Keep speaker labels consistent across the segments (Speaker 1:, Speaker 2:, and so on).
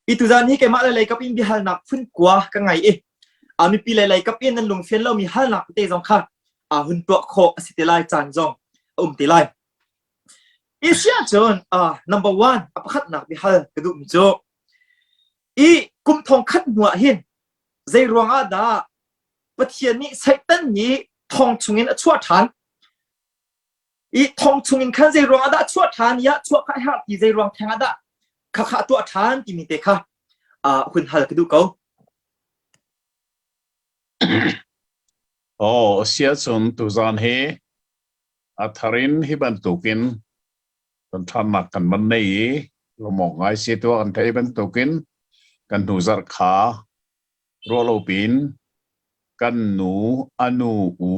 Speaker 1: I tuzan hi keimah le leikap in biahalnak phun kua ka ngai i a mipi le leikap in nan lungfian lomi halnak tete zong kha a hun tuah khawh a si te lai caan zong a um te lai. I siah cun uh, number one a pakhatnak biahal ka duhmi cu i kum thong khat hnu ah hin zei ruang ah dah Pathian nih Satan nih thong chungin a chuah ṭhan I thong chungin khan zei ruang ah dah chuah ṭhan i ah chuah kha a herh ti zei ruang theng ah dah khakha tuah ṭhan timi te kha uh, hun hal ka duh ko.
Speaker 2: Oh, siacun tuzan hi a tharin hi bantukin kan ṭhannak kan man nei i lawmawk ngai si tu kan thei bantukin kan hnu zarh kha ruahlo pin kan nu anu u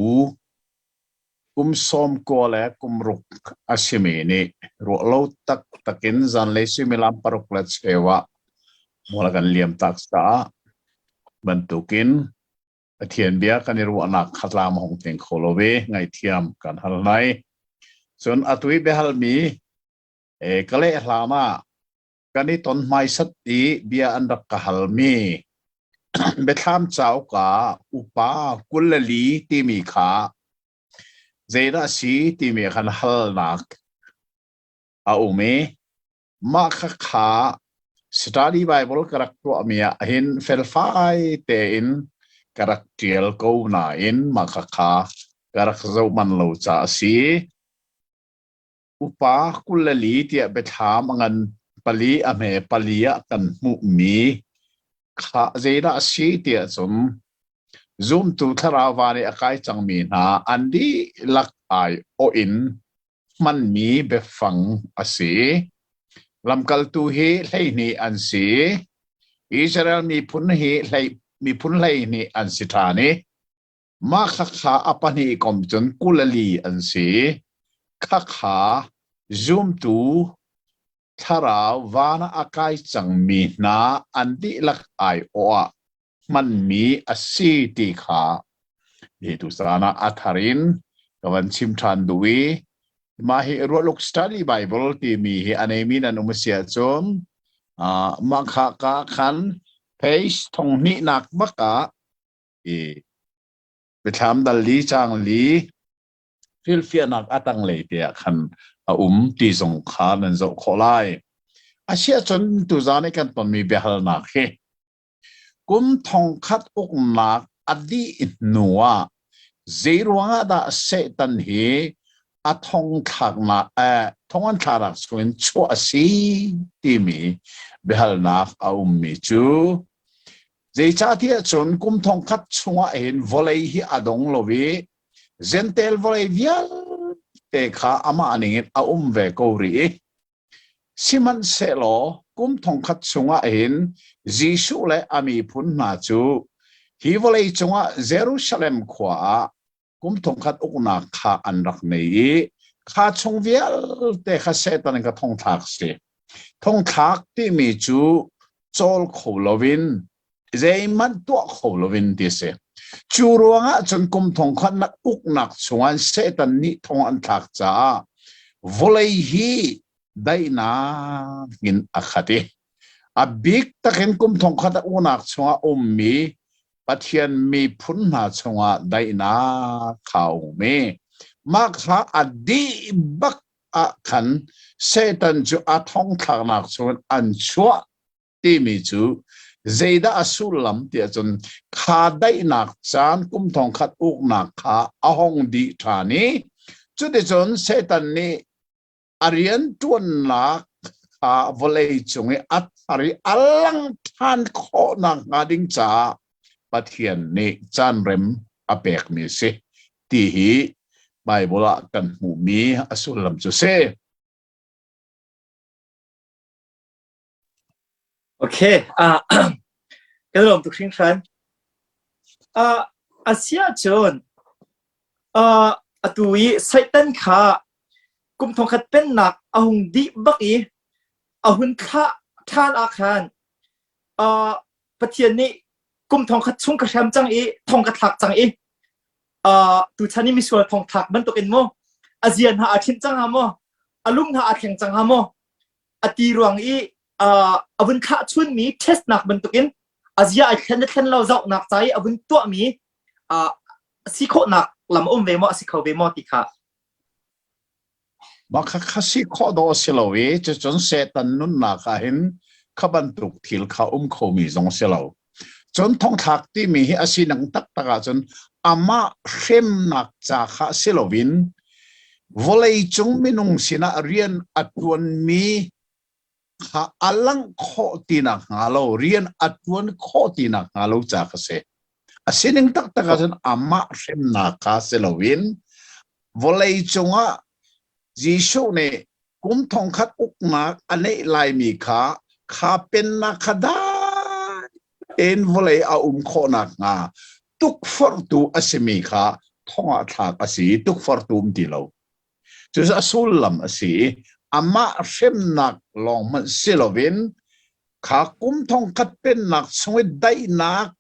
Speaker 2: Kum 90 le kum ruk a simi nih ruahlo taktak in zanlei suimilam paruk le cheu ah mual a kan liamtak caah bantukin Pathian bia kan i ruahnak kha tlam a hung tling kho lo i ngaihthiam kan hal hnai. Cun atu i biahalmi e, ka leh hlan ah kan i ton hmaisat i bia an rak ka halmi Biathlam cauk ah upa 24 timi kha zeidah a si timi khan halnak a um i mah khakha study Bible ka rak tuahmi ah hin felfai tein ka rak ṭial ko nain mah khakha ka rak zoh manh lo caah a si. Upa 24 tiah biathlam a ngan pali a hme pali ah kan hmuhmi kha zeidah a si tiah cun zumtu thlarau van i a kai cangmi hna an dihlak aiawh in hmanmi biafang a si. Lamkaltu hi 12 an si. Israel miphun hi hlei, miphun 12 an si ṭhan i Mah khakha a pahnih kom cun 24 an si. Khakha zumtu thlarau van ah a kai cangmi hna an dihlak aiawh ah hmanmi a si ti kha hi tucaan ah a thar in ka van chim ṭhan duh i mah hi Ruahluk Study Bible timi hi a neimi nan um a si ahcun uh, mah kha ka khan page thong hnihnak bak ah i biathlam dal li cang li hrilhfiahnak a tanglei te ah khan a um ti zong kha nan zoh khawh lai. Asiahcun tuzan i kan tonmi biahalnak hi kum thongkhat uknak a dih hnu ah zei ruangah dah Satan hi a thongthlaknak eh, thong an thlaknak chungin chuah a si timi biahalnak a ummi cu Zeicahtiah cun kum thongkhat chungah hin vawlei hi a dong lo i Jentail vawlei vialte kha amah ningin a um ve ko rih i sihmanhsehlaw kum thongkhat chungah hin Jesuh le a miphun hna cu hi vawlei cungah Jerusalem khua ah kum thongkhat uknak kha an rak nei i kha chung vialte kha Satan in ka thongthlak si. Thongthlak timi cu cawl kho loin zeihmanh tuah kho loin ti a si. Cu ruangah cun kum thongkhatnak uknak chungah Satan nih thong an thlak caah vawlei hi daihnak in a khat i a bik takin kum thongkhat a unak chungah ummi Pathian miphun hna chungah daihnak kha a um i mah kha a dih bak ah khan Satan cu a thongthlaknak chungin an chuah timi cu zeidah a sullam tiah cun kha daihnak caan kum thongkhat uknak kha a hong dih ṭhan i cuticun Satan nih a rianṭuannak kha vawlei cung i a thar i a lang ṭhan khawh nakhnga ding caah Pathian nih caanrem a pekmi a si ti hi Baibal ah kan hmuhmi a sullam cu si.
Speaker 1: Okay, uh, kan lawm tuk hringhran. Uh, a si ahcun uh, atu i Satan kha kum thongkhat pennak a hung dih bak i a hun thlah ṭhan ah khan uh, Pathian nih kum thongkhat chung ka hrem cang i thong ka thlak cang i uh, tuchan i misual thong thlak bantukin maw a zia hna aa ṭhinh cang hnga maw a lung hna aa thleng cang hnga maw a ti ruang i. a vun thlah chunmi testnak bantukin a zia ai thlen le thlen lo zohnak ca i a vun tuahmi si khawhnak lam a um ve maw a si kho ve maw ti kha
Speaker 2: Mah kha kha si khawh dawh a si lo i cucun Satan nunnak ah hin kha bantuk thil kha um khomi zong a si lo. Cun thongthlak timi hi a sining taktak ahcun amah hremnak ca kha si loin vawleicung minung sinah rian a ṭuanmi kha a langh khawh ti nakhnga lo rian a ṭuan khawh ti nakhnga lo ca kha si. A sining taktak ahcun amah hremnak kha si loin vawlei cungah Jesuh nih kum thongkhat uknak a neih laimi kha kha pennak kha dai tein vawlei a um khawh nakhnga tukforhtu a simi kha thong ah thlak a si i tukforhtu um ti lo. Cucu a sullam a si i amah hremnak lawng hmanh si loin kha kum thongkhat pennak chung i daihnak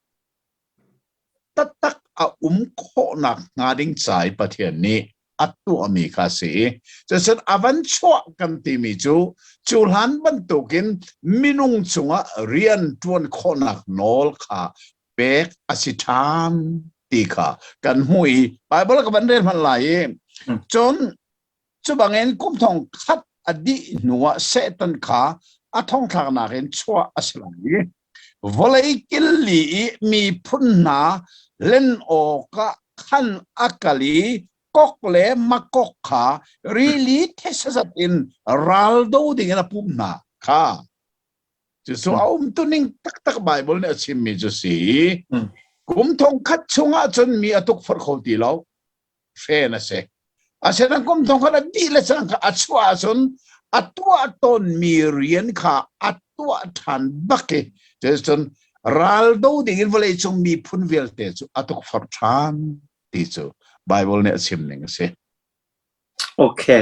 Speaker 2: taktak a um khawhnak hnga ding ca i Pathian nih a tuahmi kha a si i cucun a van chuah kan timi cu cu hlan bantukin minung cungah rian ṭuan khawhnak nawl kha pek a si ṭhan ti kha kan hmuh i Baibal ka van rel hmanh lai i cun cu bangin kum thong khat a dih hnuah Satan kha a thongthlaknak in chuah a si lai i vawlei killi i miphun hna len awkah khan a kal i kok le makok kha rili thesazat in ral do dingin a pumh hna kha Cucu a umtuning taktak Bible nih a chimmi cu si. Kum thong khat chungah cun mi a tukforh kho ti lo. Hren a si. Asinain kum thong khat a dih le cangka a chuah ahcun a tuah tawnmi rian kha a tuah ṭhan bak i cucun ral do ding in vawleicung miphun vialte cu a tukforh ṭhan ti cu Bible nih a chim ning a si.
Speaker 1: Okay.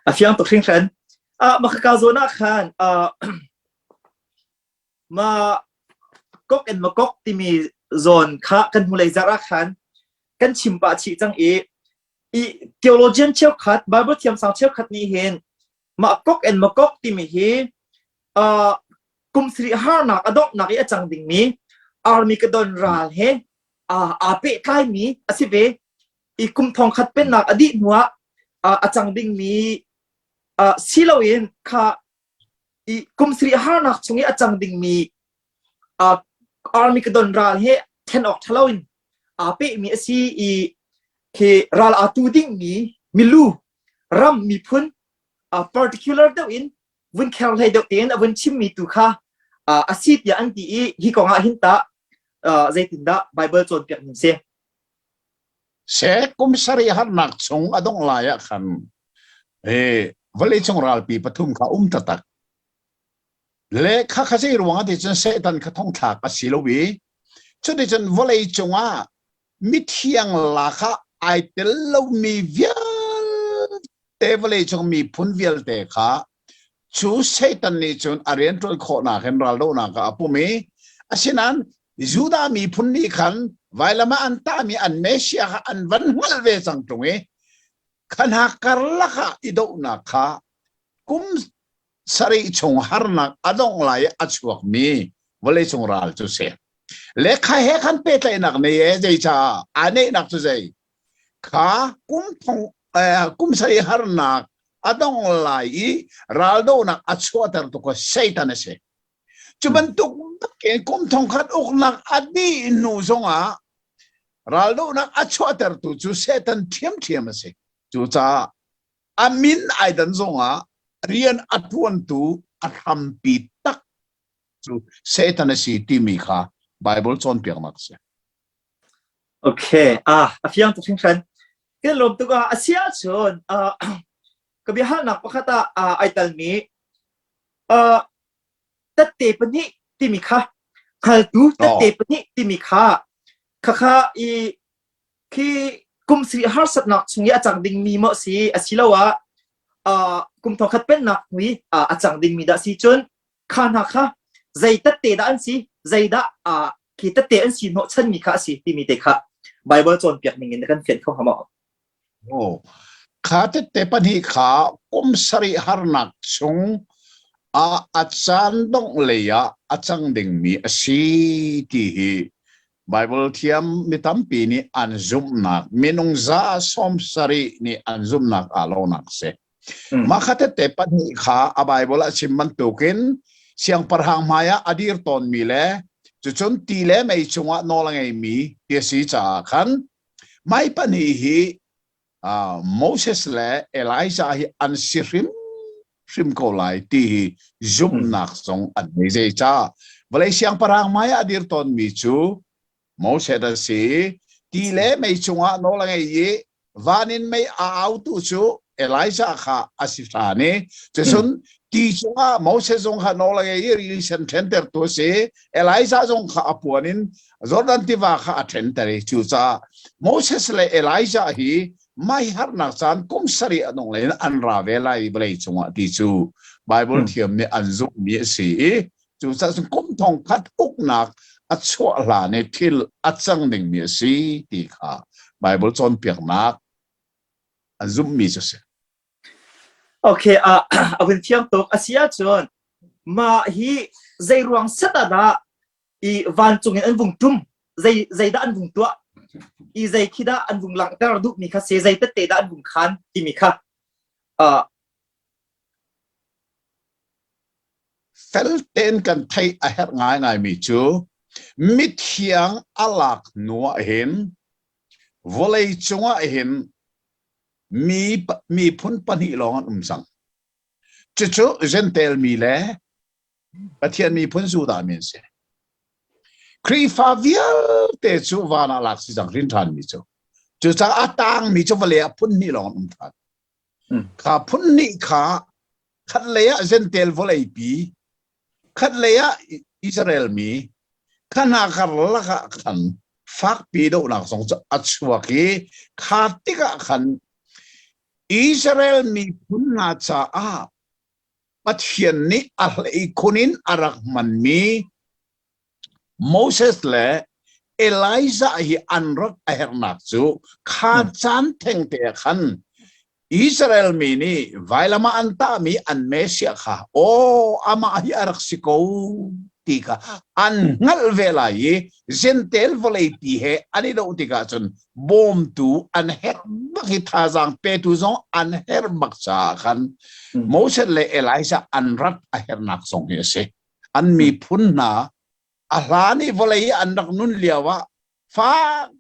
Speaker 1: A fiang tuk hringhran. Ah, maka zawn ah khan ah ma kok and makok timi zawn kha kan hnulei zarh ah khan kan chim pah chih cang i i theologian cheukhat Bible thiamsang cheukhat nih hin mah kok and makok timi hi uh, kum sarih harnak a donghnak i a cang dingmi Armageddon ral he aa aa pehtlaimi a si ve i kum thong khat pennak a dih hnuah a cang dingmi si loin kha i kum sarih harnak chung i a cang dingmi Armageddon ral he then awk ṭha loin aa pehmi a si i khi ral aa tu dingmi milu ram miphun particular deuh in vun kher hlei deuh tein a vun chimmi tu kha a si tiah an ti i hi kong ah hin tah zeitindah Bible cawnpiak ning si?
Speaker 2: Seh kum sarih harnak chung a dongh lai ah khan vawleicung ralpi pathum kha um taktak. Le kha kha zei ruang ah ti cun Satan kha thongthlak a si lo i cuticun vawleicung ah mithiang lak ah ai tel lomi vialte vawleicung miphun vialte kha cu Satan nih cun a rianṭuan khawhnak in raldohnak ah a pum i asinain Judah miphun nih khan vailam ah an tahmi an Messiah kha an van hngalh ve cang ṭung i kha hna karlak ah i dohnak kha kum sarih chung harnak a dongh lai i a chuakmi vawleicung ral cu si. Le kha he khan pehtlaihnak nei e zeicaah aa neihnak cu zei kha kum thong kum sarih harnak a dong lai i raldohnak a chuahter tu kha Satan a si. Cu bantuk bakin kum thongkhat uknak a dih hnu zongah raldohnak a chuahtertu cu Satan ṭhiamṭhiam a si. Cucaah a min ai dan zongah rian a ṭuantu a hrampi tak cu Satan a si timi kha Bible cawnpiaknak a si.
Speaker 1: Okay, ah, a fiang tuk hringhran. Kan lawm tuk ah a si ahcun uh, ka biahalnak pakhat ah uh, ai talmi uh, tatte pahnih timi kha hngaltu tatte pahnih timi kha khakha i khi kum sri harsatnak chung i a cang dingmi maw si asiloah uh, kum thongkhat pennak hnu i uh, a cang dingmi dah si cun kha hna kha zei tatte dah an si zeidah uh, khi tette an si hnawh chanmi kha a si timi te kha Bible cawnpiak ning in kan fian kho hnga maw?
Speaker 2: Oh. Kha tette pahnih kha kum sarih harnak chung A a caan dongh lei ah a cang dingmi a si ti hi Baibal thiam mi tampi nih an zumhnak minung 70 nih an zumhnak aa lonak a si. Mah kha tette pahnih kha a Baibal ah chim bantukin siangpahrang hmai ah a dir tawnmi le cucun ti le mei cungah nawl a ngeimi ti a si caah khan mei pahnih hi uh, Moses le Elijah hi an si hrim hrim ko lai ti hi zumhnak zong an ngei zeicah vawlei siangpahrang hmai ah a dir tawnmi cu Moses a si ti le mei cungah nawl a ngei i van in mei a autu cu Elijah kha a si ṭhan i cucun ti cungah Moses zong kha nawl a ngei i rili sen ṭhentertu a si Elijah zong kha a puan in Jordan tiva kha a ṭhenter i cucaah Moses le Elijah hi mai harnak caan kum sarih a dong in an ra ve lai vawlei cungah ti cu Bible thiam nih an zumhmi a si i cucaah cun kum thong khat uknak a chuah hlan i thil a cang dingmi a si ti kha Bible cawnpiaknak an zumhmi cu a si.
Speaker 1: Okay, uh, a vun thiam tuk. A si ahcun mah hi zei ruang set ah dah i vancung in an vung ṭum zei zeidah an vung tuah i zei khi dah an vung langhter duhmi kha si zei tette dah an vung khan timi kha uh,
Speaker 2: fel tein kan theih a herh ngaingaimi cu mithiang a lak hnu ah hin vawlei cungah hin mi miphun pahnih lawng an um cang. Cucu Jentail mi le Pathian miphun Judah mi an si. Khrihfa vialte cu van ah lak si cang hrin ṭhan mi cu. Cucaah a tangmi cu vawlei ah phun hnih lawng an um ṭhan. Kha phun hnih kha khatlei ah Jentail vawleipi, khatlei ah Israel mi, kha hna karlak ah khan fakpi dohnak zong cu a chuak i kha tikah khan Israel miphun hna caah Pathian nih a hleikhun in a rak hmanmi Moses le Elijah hi an rak a herhnak cu kha caan thengte ah khan Israel mi nih vailam ah an tahmi an Messiah kha aw amah hi a rak si ko ti kha an hngalh ve lai i Jentail vawleipi he an i doh tikah cun bawmtu an herh bak i thazaang petu zong an herh bak caah khan Moses le Elijah an rat a herhnak zong hi a si. An miphun hna a hlan i vawlei i an rak nun lio ah fak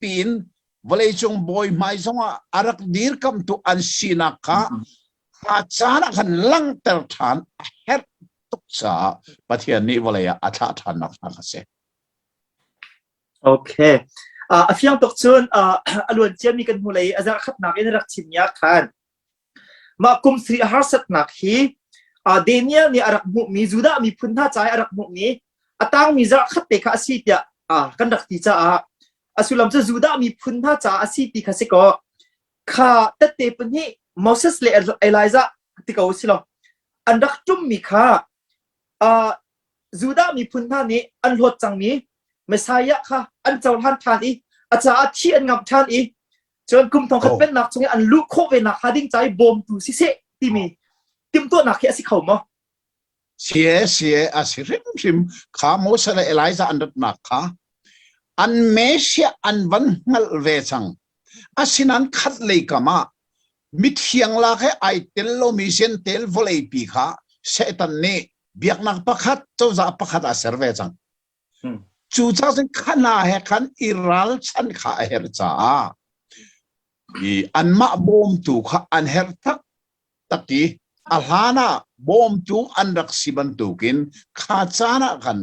Speaker 2: piin vawleicung bawi hmai zongah a rak dirkamtu an sinak kha kha caan ah khan langhter ṭhan a herh tuk caah Pathian nih vawlei ah a thlah ṭhannak hna kha si.
Speaker 1: Okay. Uh, a fiang tuk cun uh, a luan ciami kan hmu lei a zarh khatnak in rak chimmi ah khan mah kum sri a harsatnak hi uh, Daniel nih a rak hmuhmi Judah miphun hna ca i a rak hmuhmi a tangmi zarh khat te kha a si tiah uh, kan rak ti caah a sullam cu Judah miphun hna caah a si ti kha si kaw kha tette pahnih Moses le Elijah ti ko si lo an rak ṭummi kha uh, Judah miphun hna nih an hlawt cangmi Messiah kha an cohlan ṭhan i a caah thi an ngamh ṭhan i cun kum thong khat
Speaker 2: Oh.
Speaker 1: pennak chung i an luh khawh ve nak hnga ding ca i bawmtu siseh timi timhtuahnak hi a si kho maw?
Speaker 2: Sie sie a si hrimhrim kha Moses le Elijah an ratnak kha an Messiah an van hngalh ve cang. Asinain khat lei kam ah mithiang lak he ai tel lomi Jentail vawleipi kha Satan nih biaknak pakhat cozah pakhat ah ser ve cang. Cucaah cun khana he khan i ralchan kha a herh caah i anmah bawmtu kha an herh taktak i a hlan ah bawmtu an rak si bantukin kha caan ah khan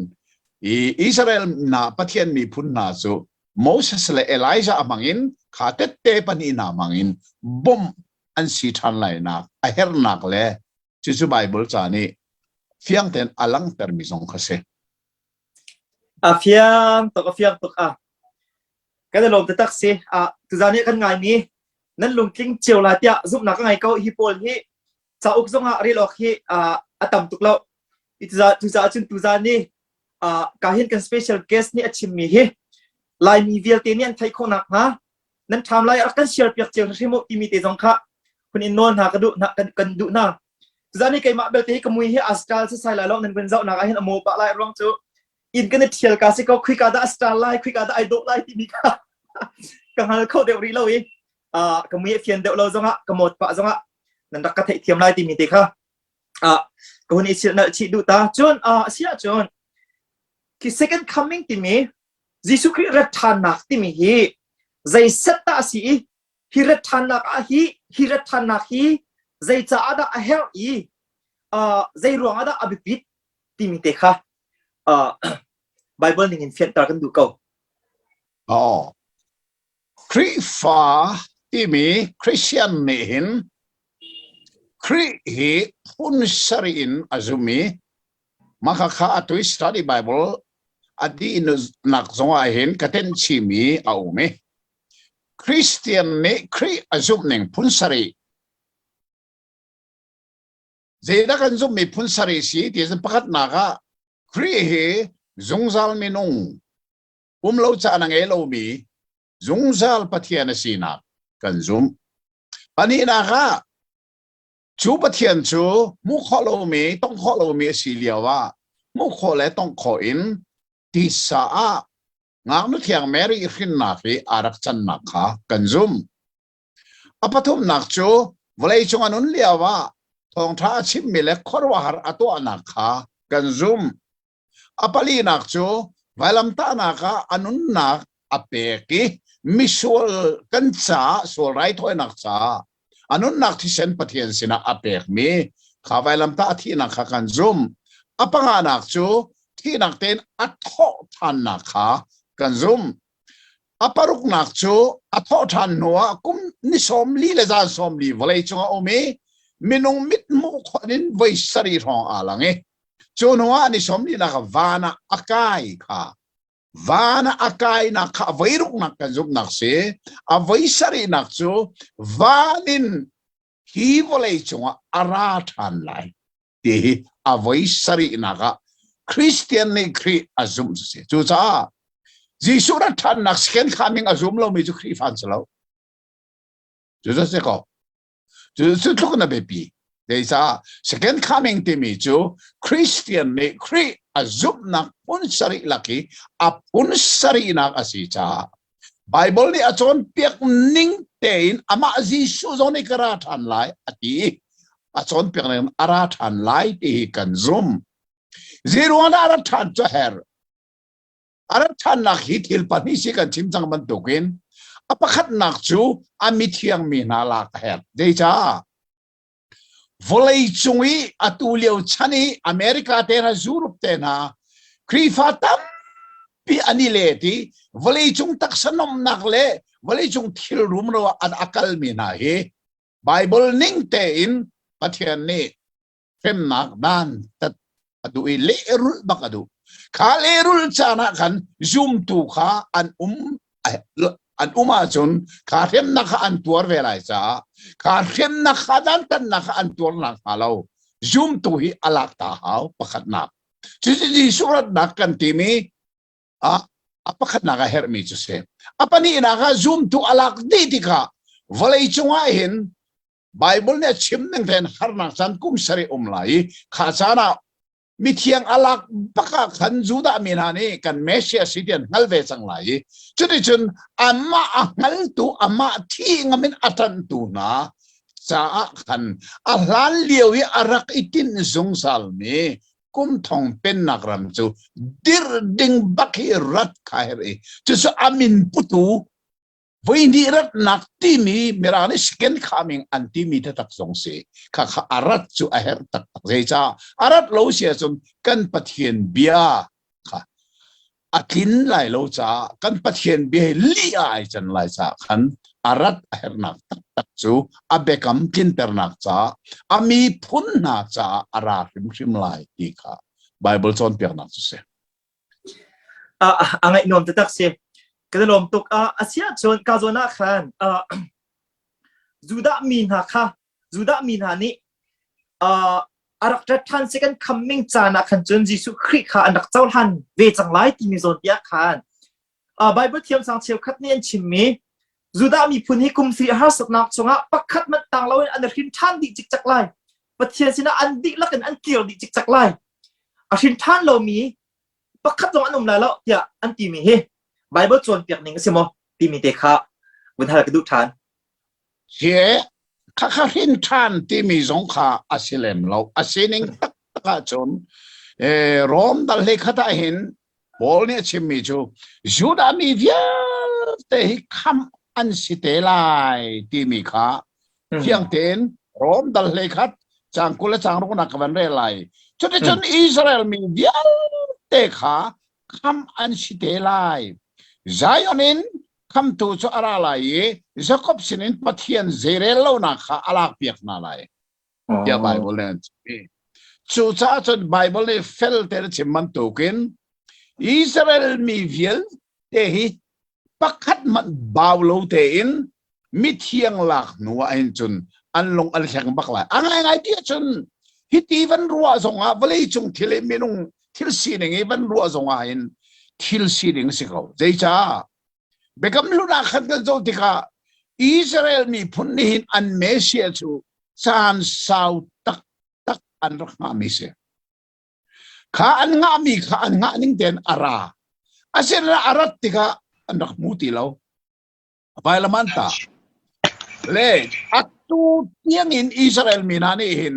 Speaker 2: i Israel hna Pathian miphun hna cu Moses le Elijah hmang in kha tette pahnih hna hmang in bawmh an si ṭhan lainak a herhnak le cucu Baibal ca nih fiang tein a langhtermi zong kha si.
Speaker 1: A fiang tuk, a fiang tuk. A kan i lawm taktak si. A tuzan hi kan ngaimi nan lungtling cio lai tiah zumhnak ka ngei ko. Hi pawl hi cauk zongah rel awk hi a tam tuk lo. Cucaah cun tuzan ni ka hin kan special guest nih a chimmi hi Laimi vialte nih an theih khawh nakhnga nan ṭham lai rak kan share piak cio hrim u timi te zong kha hun in nawl hna ka duh hna kan, kan duh hna. Tuzan hi keimah belte hi ka mui hi a style si sai lai lo nan vun zohnak ah hin a maw pah lai ruang cu inn kan i thial ka si ko khuika dah a style lai khuika dah ai dawh lai timi kha ka hngal kho deuh rih lo i ka mui a fian deuh lo zongah ka mawt pah zongah nan rak ka theihthiam lai timi te kha ka hun i silh nalh chih duh ta cun a si ahcun khi second coming timi Jesuh Khrih rat ṭhannak timi hi zei set dah a si i hi rat ṭhannak ah hi hi rat ṭhannak hi zei caah dah a herh i zei ruang ah dah a biapit timi te kha Bible ning in fianter kan duh ko.
Speaker 2: Oh. Khrihfa timi Christian nih hin Khrih hi phun sarih in a zum i mah khakha atu i study Bible a dihnak zongah hin ka tenh chihmi a um i Christian nih Khrih a zumhning phun sarih zeidah kan zumhmi phun sarih si ti cun pakhatnak ah Khrih hi zungzal minung um lo caan a ngei lomi zungzal Pathian a sinak kan zumh. Pahnihnak ah cu Pathian cu hmuh khawh lomi, tongh khawh lomi a si lio ah hmuh khawh le tongh khawh in tisa ah ngaknu thiang Mary hrinnak i aa rak cannak kha kan zumh. A pathumnak cu vawleicung a nun lio ah thawngṭha a chimmi le khuaruahhar a tuahnak kha kan zumh. A palinak cu vailamtahnak ah a nunnak a pek i misual kan caah sual raithawinak caah a nunnak thisen Pathian sinah a pekmi kha vailamtah a thihnak kha kan zumh. A panganak cu thihnak tein a thawh ṭhannak kha kan zumh. A paruknak cu a thawh ṭhan hnuah kum ni 40 le zan 40 vawlei cungah a um i minung mithmuh khawh in voi sarih hrawng aa lang i Cu hnuah ni sawmlinak van ah a kai kha van ah a kainak kha a voiruknak kan zumhnak si a voi sarihnak cu van in hi vawlei cungah a ra ṭhan lai ti hi a voi sarihnak ah Christian nih Khrih a zumh cu si. Cucaah Jesuh rat ṭhannak second coming a zum lomi cu Khrihfa an si lo. Cu si ko. Cu tluk in a biapi. Zeicah second coming timi cu Christian nih Khrih a zumhnak phun sarih lak i a phun sarihnak a si caah Bible nih a cawnpiak ning tein amah Jesuh zong nih ka ra ṭhan lai a ti i a cawnpiak ning a ra ṭhan lai ti hi kan zumh. Zeiruang dah a rat ṭhan cu a herh? A rat ṭhannak hi thil pahnih si kan chim cang bantukin a pakhatnak cu a mithiang mi hna lak a herh. Zeicah? Vawlei cung i atu lio chan i America te hna, Europe te hna, Khrihfa tampi an i let i vawlei cung taksa nomnak le vawlei cung thil rumro ah an a kalmi hna hi Bible ning tein Pathian nih hremnak dan tat a duh i lehrulh bak a duh. Kha lehrulh caan ah khan zumtu kha an um an um ahcun kha hremnak kha an tuar ve lai caah kha hremnak kha dantatnak kha an tuar nak hnga lo zumtu hi a lak ta hau pakhatnak. Cucu Jesuh ratnak kan timi a a pakhatnak a herhmi cu si. A pahnihnak ah zumtu a lak dih tikah vawlei cungah hin Bible nih a chim ning tein harnak caan kum sarih um lai i kha caan ah mithiang a lak bak ah khan Judah mi hna nih kan Messiah si ti an hngal ve cang lai i cuticun amah a hngaltu amah thi ngam in a ṭanhtu hna caah khan a hlan lio i a rak i tinh zungzalmi kum thong pennak ram cu dirh ding bak hi rat kha herh i cucu a min putu Voihnih ratnak timi Mirang nih second coming an timi taktak zong si. Kha kha a rat cu a herh taktak. Zeicah a rat lo si ahcun kan Pathian bia kha a tlin lai lo caah kan Pathian bia hi lih ah ai can lai caah khan a rat a herhnak taktak cu a biakam tlinternak caah a miphun hna caah a ra hrimhrim lai ti kha Bible cawnpiaknak cu si.
Speaker 1: A ngaih nuam taktak si. Kan i lawm tuk. A si ahcun ka zawn ah khan Judah mi hna kha Judah mi hna nih a rak ṭat ṭhan si kan khamming caan ah khan cun Jesuh Khrih kha an rak cohlan ve cang lai timi zawn ti ah khan Bible thiamsang cheukhat nih an chimmi Judah miphun hi kum thli harsatnak chungah pakhat hmanh tang loin an hrin ṭhan dih cikcek lai. Pathian sinah an dihlak in an kir dih cikcek lai. A hrin ṭhan lomi pakhat zong an um lai lo tiah an timi hi Bible cawnpiak ning a si maw timi te kha vun hal ka duh ṭhan.
Speaker 2: Hi khakha hrin ṭhan timi zong kha a si lem lo. A sining taktak ahcun Rom dal hlei khat ah hin Paul nih a chimmi cu Judah mi vialte hi khamh an si te lai timi kha fiang tein Rom dal hlei khat cang 20 le cang ruknak ka van rel lai. Cuticun Israel mi vialte kha khamh an si te lai. Zion in khamtu cu a ra lai i Jakob sinin Pathian zeirel lonak kha a lakpiak hna lai. Tiah Bible nih an chim. Cucaah cun Bible nih fel tein a chim bantukin Israel mi vialte hi pakhat hmanh bau lo tein mithiang lak hnu ah hin cun an lung an hleng bak lai. A ngaingai ti ahcun hiti van ruah zongah vawleicung thil i minung thil sining i van ruah zongah hin thil sining si ko. Zeicah? Biakam hlun ah khan kan zoh tikah Israel miphun nih hin an Messiah cu caan sau taktak an rak hngahmi si. Kha an ngahmi kha an ngah ning tein a ra. Asinain a rat tikah an rak hmu ti lo. Vailam an tah. Le atu tiangin Israel mi hna nih hin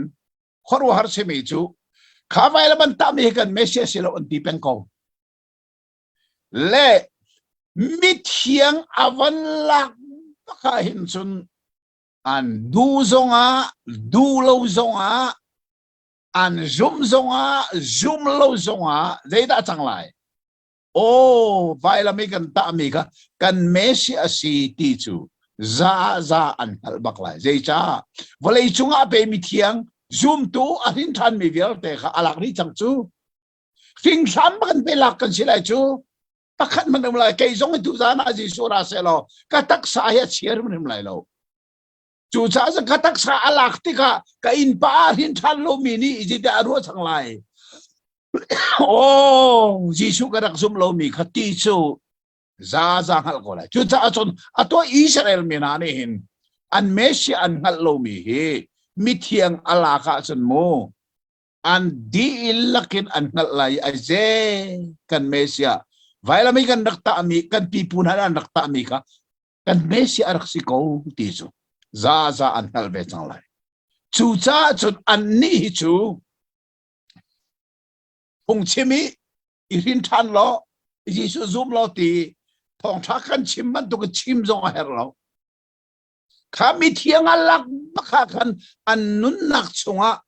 Speaker 2: khuaruahhar simi cu kha vailam an tahmi hi kan Messiah si lo an ti peng ko. Le mithiang a van lak bak ah hin cun an duh zongah duh lo zongah an zum zongah zum lo zongah zeidah cang lai aw vailam i kan tahmi kha kan Messiah a si ti cu za za an hngalh bak lai zeicah vawlei cungah pe mi thiang zumtu a hrin ṭhanmi vialte kha a lak dih cang cu hringhram kan pe lak kan si lai cu pakhat man um lai kei zong hi tuzan ah Jesuh ra seh law ka taksa hi a chia hrimhrim lai lo Cucaah cun ka taksa a lak tikah ka innpa ah hrin ṭhan lomi nih zeidah a ruah cang lai? Aw, Jesuh ka rak zumh lomi kha ti cu za za hngalh ko lai. Cucaah cun atu Israel mi hna nih hin an Messiah an hngalh lomi hi mithiang a lak ahcun mu an dihlak in an hngalh lai i aize kan Messiah vailam i kan rak tahmi kan pipu hna an rak tahmi kha kan Messiah a rak si ko ti cu za za an hngalh ve cang lai. Cucaah cun annih hi cu phungchim i i hrin ṭhan law Jesuh zum law ti thawngṭha kan chim bantuk in chim zong a herh lo. Kha mithiang a lak bak ah khan an nunnak chungah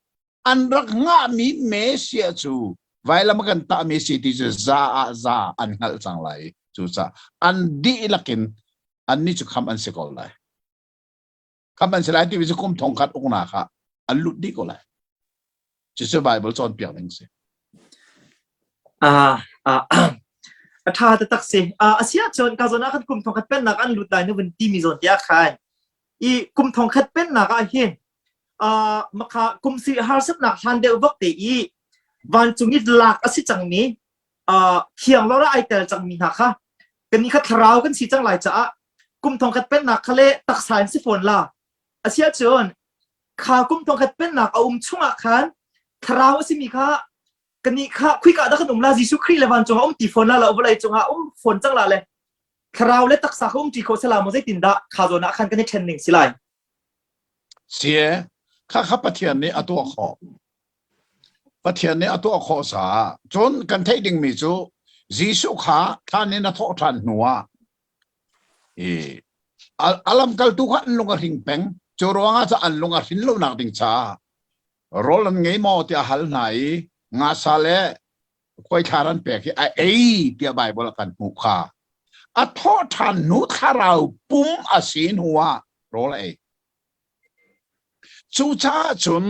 Speaker 2: an rak ngahmi Messiah cu vailam a kan tahmi si ti cu za ah za an hngalh cang lai. Cucaah an dihlak in annih cu kham an si ko lai. Kham an si lai timi cu kum thongkhat uknak ah an lut dih ko lai. Cucu Bible cawnpiak ning si.
Speaker 1: Ah, ah, a ṭha taktak si. Ah, a si ahcun ka zawn ah khan kum thongkhat pennak an lut lai na vun timi zawn te ah khan i kum thongkhat pennak ah hin ah makha kum si harsatnak hlan deuh vok te i vancung i lak a si cangmi ah thiang lor ah ai tel cangmi hna kha kan nih kha thlarau kan si cang lai caah kum thongkhat pennak kha le taksa in si fawn la a si ahcun kha kum thongkhat pennak a um chungah khan thlarau a simi kha kannih kha khuika dah kan um la Jesuh Khrih le vancung ah um ti fawn la lo vawlei cungah um fawn cang la le thlarau le taksa kha um ṭi kho sela maw zeitin dah kha zawn ah khan kan i ṭhen ning si lai
Speaker 2: Sie kha kha Pathian nih a tuah khawh Pathian nih a tuah khawh caah cun kan theih dingmi cu Jesuh kha thlan in a thawh ṭhan hnu ah i a lamkaltu kha an lung a hring peng cu ruangah cu an lung a hrin lonak ding caah rawl an ngei maw tiah a hal hna i ngasa le khuaithlar an pek i a ei tiah Baibal a kan hmuh kha a thawh ṭhan hnu thlarau pum a si hnu ah rawl a ei Cucaah cun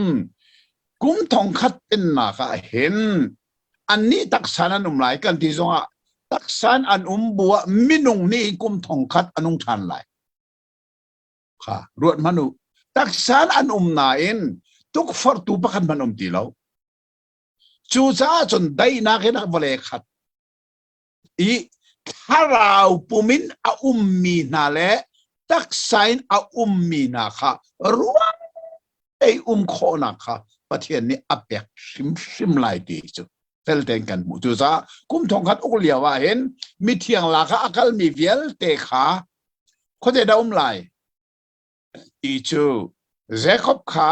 Speaker 2: kum thongkhat pennak ah hin annih taksa an um lai kan ti zongah taksa an um bu ah minung nih kum thongkhat a nung ṭhan lai. Kha ruat hmanh u. Taksa an um nain tukforhtu pakhat hmanh um ti lo. Cucaah cun daihnak in a vawlei khat i thlarau pum in a ummi hna le taksa in a ummi hna kha ruang. Ei um khawhnak kha Pathian nih a pek hrimhrim lai ti cu fel tein kan hmuh. Cucaah kum thongkhat uk lio ah hin mithiang lak ah a kalmi vialte kha khuate dah um lai ti cu Jacob kha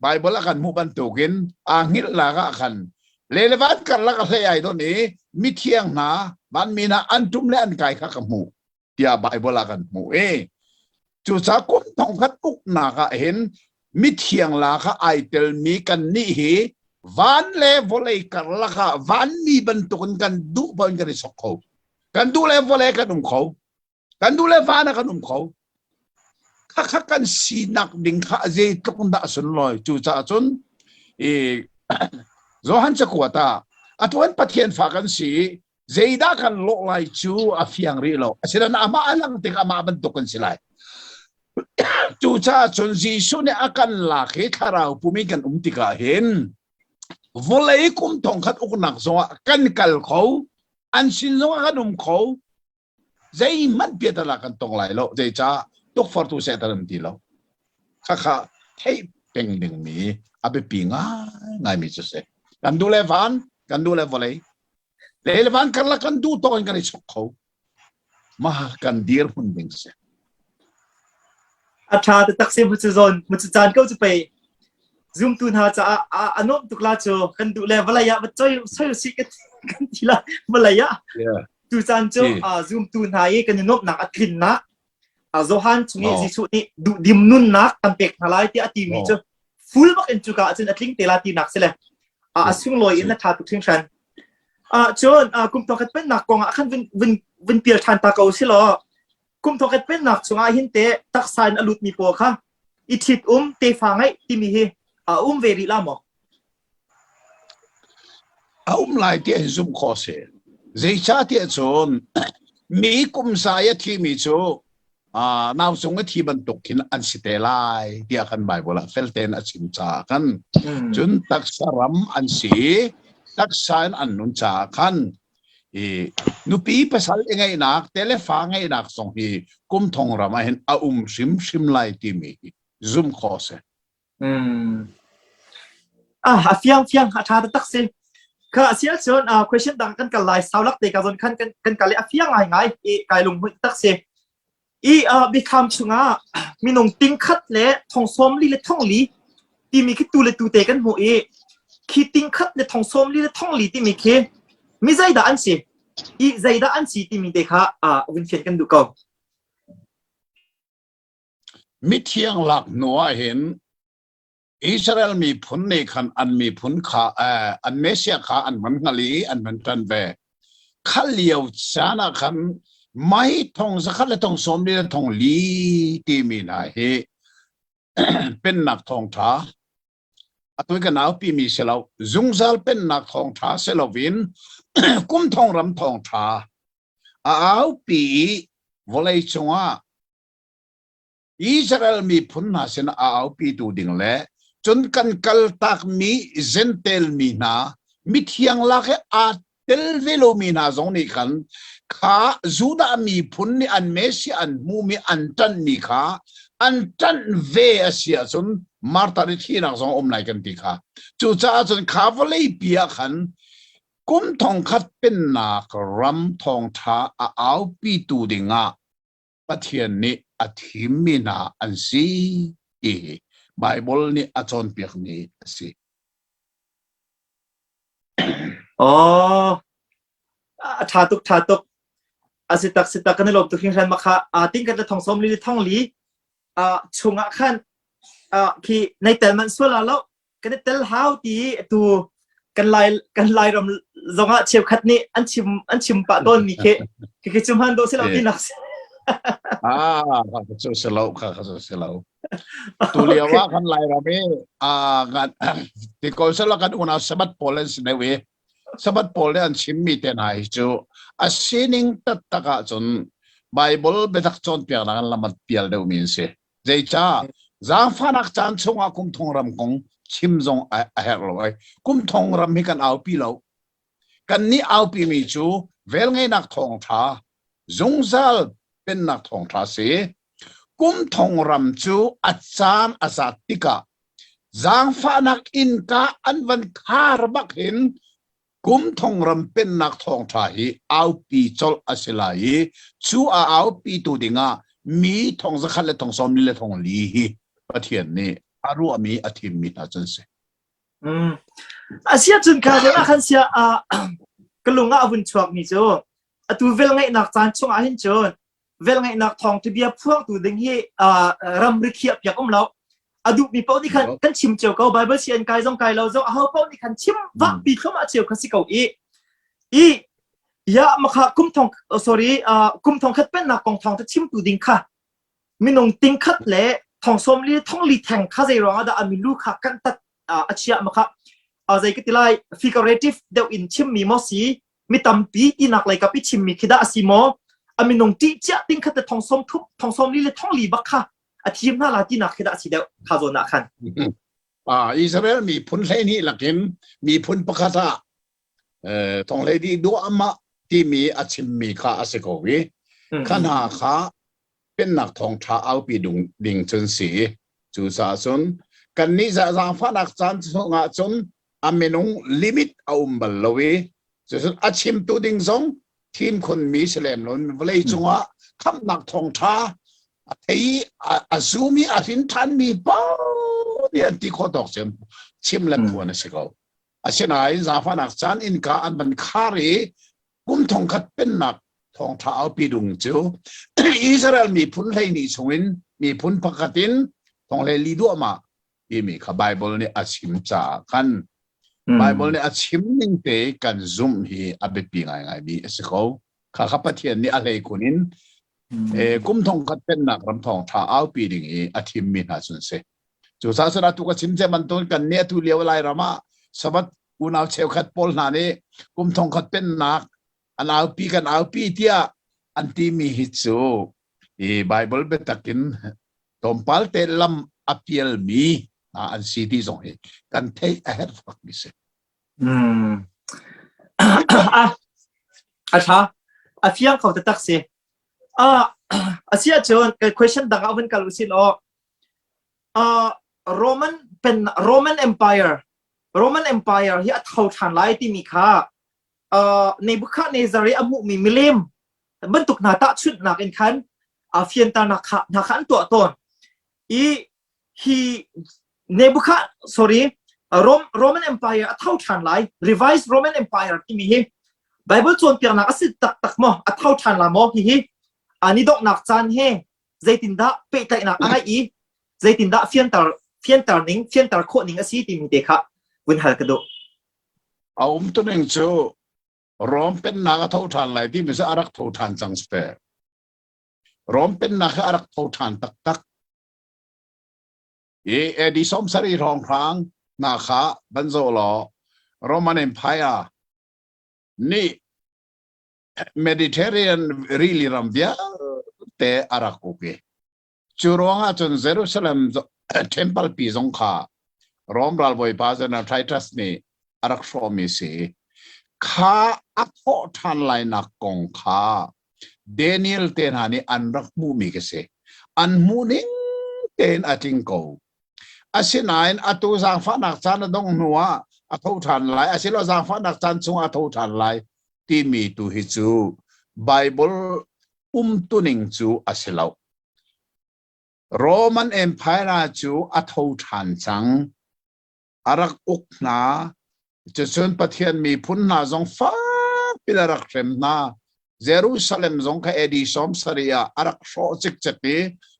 Speaker 2: Baibal a kan hmuh bantukin aa hngilhnak ah khan le le van karlak a hlei ai don i mithiang hna vanmi hna an ṭum le an kai kha ka hmuh tiah Baibal ah kan hmuh i cucaah kum thongkhat uknak ah hin mithiang lak ah ai telmi kannih hi van le vawlei karlak ah vanmi bantukin kan duh paoh in kan i sok kho kan duh le vawlei kan um kho kan duh le van ah kan um kho khakha kan sinak ding kha zeitluk in dah sunlawi cucaah cun i Johan cakuat ah atuan Pathian fa kan si zeidah kan lawh lai cu a fiang rih lo asinain amah a lang tik amah bantuk kan si lai cucaah cun Jesuh nih a kan lak hi thlarau pum in kan um tikah hin vawlei kum thongkhat uknak zongah kan kal kho an sin zongah kan um kho zeihmanh piatala kan tong lai lo zeicah tukfortu sehtan an ti lo khakha theih peng dingmi a biapi ngaingaimi cu si kan duh le van kan duh le vawlei lei le van karlak kan duh tawk in kan i chok kho ma kan dirhmun ding si
Speaker 1: A ṭha taktak si mu cu zawn mu cu caan ko cu pei zumtu hna caah a nuam tuk la cu kan duh le vawlei ah va choi soi si kan kan ti la vawlei ah tu caan cu zumtu hna i kan i nuamhnak a tlinnak Johan chung i Jesuh nih duhdim nunnak kan pek hna lai tiah a timi cu full bak in cuka ahcun a tling te la tinak si le a sunglawi in a ṭha tuk hringhran. Cun kum thongkhat pennak kong ah khan vun vun vun pial ṭhan ta ko si law kum thongkhat pennak chungah hin te taksa in a lutmi pawl kha i ṭhit um tefa ngeih timi hi a um ve rih la maw?
Speaker 2: A um lai ti an zumh khawh si. Zeicahtiah cun mi kum zai a thimi cu nau cung a thi bantuk khin an si te lai tiah kan Bible ah fel tein a chim caah khan cun taksa ram an si taksa in an nun caah khan i nupi pasal i ngeihnak telefa ngeihnak zong hi kum thong ram ah hin a um hrimhrim lai timi hi zumh khawh si.
Speaker 1: Mm. Ah, a fiang fiang a tha tak si. Kha sia cun uh, question dang kan kal lai saulak te ka zon khan kan kan kal a fiang ngai ngai i kai lung hui tak si. I uh, biathlam chungah minung ting khat le thong sawm li le thong li timi khi tu le tu te kan hmuh i khi ting khat le thong sawm li le thong li timi khi mi zeidah an si i zeidah an si timi te kha uh, vun fian kan duh ko.
Speaker 2: Mithiang lak hnu ah hin Israel miphun nih khan an miphun kha an Messiah kha an van hngal i an van ṭan ve. Kha lio caan ah khan mai thong zakhat le thong sawm li le thong li timi hna hi pennak thawngṭha atu ka naupi mi si lo zungzal pennak thawngṭha si loin kum thong ram thawngṭha a aupi i vawlei cungah Israel miphun hna sin a aupitu ding le cun kan kaltakmi Jentail mi hna mithiang lak i aa tel ve lomi hna zong nih khan kha Judah miphun nih an Messiah an hmuhmi an ṭanhmi kha an ṭanh ve a si ahcun Martha nih thihnak zong a um lai kan ti kha. Cucaah cun kha vawleipi ah khan kum thongkhat pennak ram thawngṭha a aupitu dingah Pathian nih a thimmi hna an si ti hi Baibal nih a cawnpiakmi a si.
Speaker 1: Oh, a ṭha tuk, ṭha tuk. A si tak, si tak, kan i lawm tuk hringhran ma kha. Ting kan le thong som li thong li chungah khan khi nei tel man sual lo kan i tel hau ti tu kan lai kan lairam zongah cheukhat nih an chim an chim pah tawn mi khi khi khi chim han do silo ti nak
Speaker 2: ah kha cu si lo kha kha cu si lo tu lio ah kan lairam i ah kan ti ko selo kan unau sabat pawl an si deuh i sabat pawl nih an chimmi te hna hi cu a sining taktak ah cun Bible biatak cawnpiaknak an lamat pial deuhmi an si Zeicah? Zaangfahnak caan chungah kum thong ram kong chim zong a herh lo ai. Kum thong ram hi kan aupi lo. Kan nih aupi mi cu velngeihnak thawngṭha, zungzal pennak thawngṭha si. Kum thong ram cu a caan a zat tikah. Zaangfahnak innka an van khar bak hin kum thong ram pennak thawngṭha hi aupi colh a si lai i cu a aupi tu dingah mi thong zakhat le thong sawm li le thong li hi Pathian nih a ruahmi a thimmi hna cu an si.
Speaker 1: Mm. Asia cun kha zawn ah khan sia ka lung ah a vun chuakmi cu atu vel ngeihnak caan chungah hin cun velngeihnak thawngtha bia phuangtu ding hi ramri khiah piak um lo a duhmi paoh nih khan kan chim cio ko bible si an kai zong kai lo zong aho paoh nih khan chim vak pi thlum ah cio kha si ko i i ya makha kum thong sorry kum thong khat pennak kong thawng ta chimtu ding kha minung ting khat le thong som li thong li theng kha zei ruang ah dah amilu kha kan tat a chia makha zei ka ti lai figurative deuh in chimmi mo si mi tampi tinak lei kap i chimmi khi dah a si maw a minung ṭih cia ting khat le thong som thup thong som li le thong li bak kha a thim hna la tinak khi dah a si deuh kha zawn ah khan
Speaker 2: ah Israel miphun 12 lakin miphun pakhat ah thong hlei di duahmah timi a chimmi kha a si ko i kha hna kha pennak thawngṭha aupi ding cun si cucaah cun kannih zaangfahnak caan chungah cun a minung limit a um bal lo i cucun a chimtu ding zong thim khunmi si lem lo vawlei cungah khamhnak thawngṭha a thei a zum i a hrin ṭhanmi paoh nih an ti khawh tawk cun chim le phuan a si ko. Asinain zaangfahnak caan innka an van khar i kum thongkhat pennak thawngṭha aupi dung cu Israel miphun 12 chungin miphun pakhat in thong hlei li duahmah timi kha Bible nih a chim caah khan Bible nih a chim ning te kan zumh hi a biapi ngaingaimi a si ko. Kha kha Pathian nih a hleikhun in kum thongkhat pennak ram thawngṭha aupi ding i a thimmi hna cu an si. Cucaah cun atu ka chim cia bantukin kan nih atu lio Lairam ah Sabbath unau cheukhat pawl hna nih kum thongkhat pennak an aupi kan aupi tiah an timi hi cu i Bible biatak in tlawmpal te lam a pialmi hna an si ti zong hi kan theih a herh bakmi si.
Speaker 1: Mm. A tha. A fiang kho taktak si. Ah, a si ahcun question dang ah vun kal usin aw. Uh, Roman pen Roman Empire Roman Empire hi a tho ṭhan lai timi kha uh, Nebuchadnezzar i a hmuhmi milem bantuk hna tahchunhnak in khan uh, fianternak kha hna kha an tuah tawn i hi Nebuchad sorry Rome, Roman Empire a tho ṭhan lai revised Roman Empire timi hi Bible cawnpiaknak a si taktak maw a tho ṭhan la maw hihi ani donghnak caan he zeitindah pehtlaihnak a ngeih i zeitindah fianter fianter ning fianter khawh ning a si timi te kha vun hal ka duh.
Speaker 2: A umtuning cu Rom pennak a tho ṭhan lai timi cu a rak tho ṭhan cang si. Rom pennak hi a rak tho ṭhan taktak. I AD 70 hrawnghrang hna kha van zoh law Roman Empire nih Mediterranean rili ram vialte a rak uk i cu ruangah cun Jerusalem temple pi zong kha Rom ralbawipa General Titus nih a rak hrawhmi si. Kha a thawh ṭhan lainak kong kha Daniel te hna nih an rak hmuhmi ka si. An hmuh ning tein a tling ko. Asinain atu zaangfahnak caan a dongh hnuah a tho ṭhan lai, asilo zaangfahnak caan chungah a tho ṭhan lai timi tu hi cu Bible umtuning cu a si lo. Roman Empire cu a tho ṭhan cang. A rak uk hna. Cucun Pathian miphun hna zong fakpi a rak hrem hna. Jerusalem zong kha AD 70 ah a rak hrawh cikcek i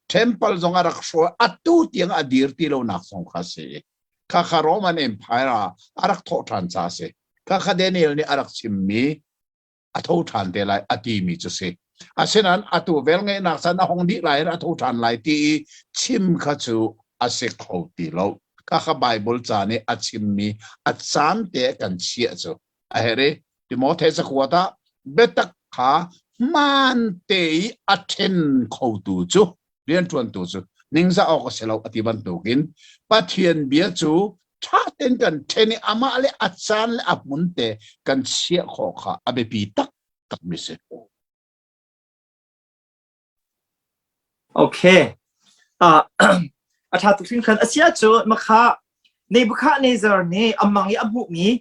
Speaker 2: temple zong a rak hrawh atu tiang a dir ti lonak zong kha a si. Khakha Roman Empire ah a rak thawh ṭhan ca a si. Khakha Daniel nih a rak chimmi a tho ṭhan te lai a timi cu si. Asinain atu velngeihnak caan a hong dih lai in a tho ṭhan lai ti i chim kha cu a si kho ti lo. Khakha Bible ca nih a chimmi a caan te kan chiah cu a herh i Timote cakuat ah biatak kha hmaan te i a ṭhen khotu cu rianṭuantu cu ningzah awk a si lo a ti bantukin Pathian bia cu ṭha tein kan ṭhen i amah le a caan le a hmun te kan chiah khawh kha a biapi taktakmi si.
Speaker 1: Okay. Uh, a ṭha tuk hringhran. A si ahcun makha. Nebuchadnezzar nih a mang i a hmuhmi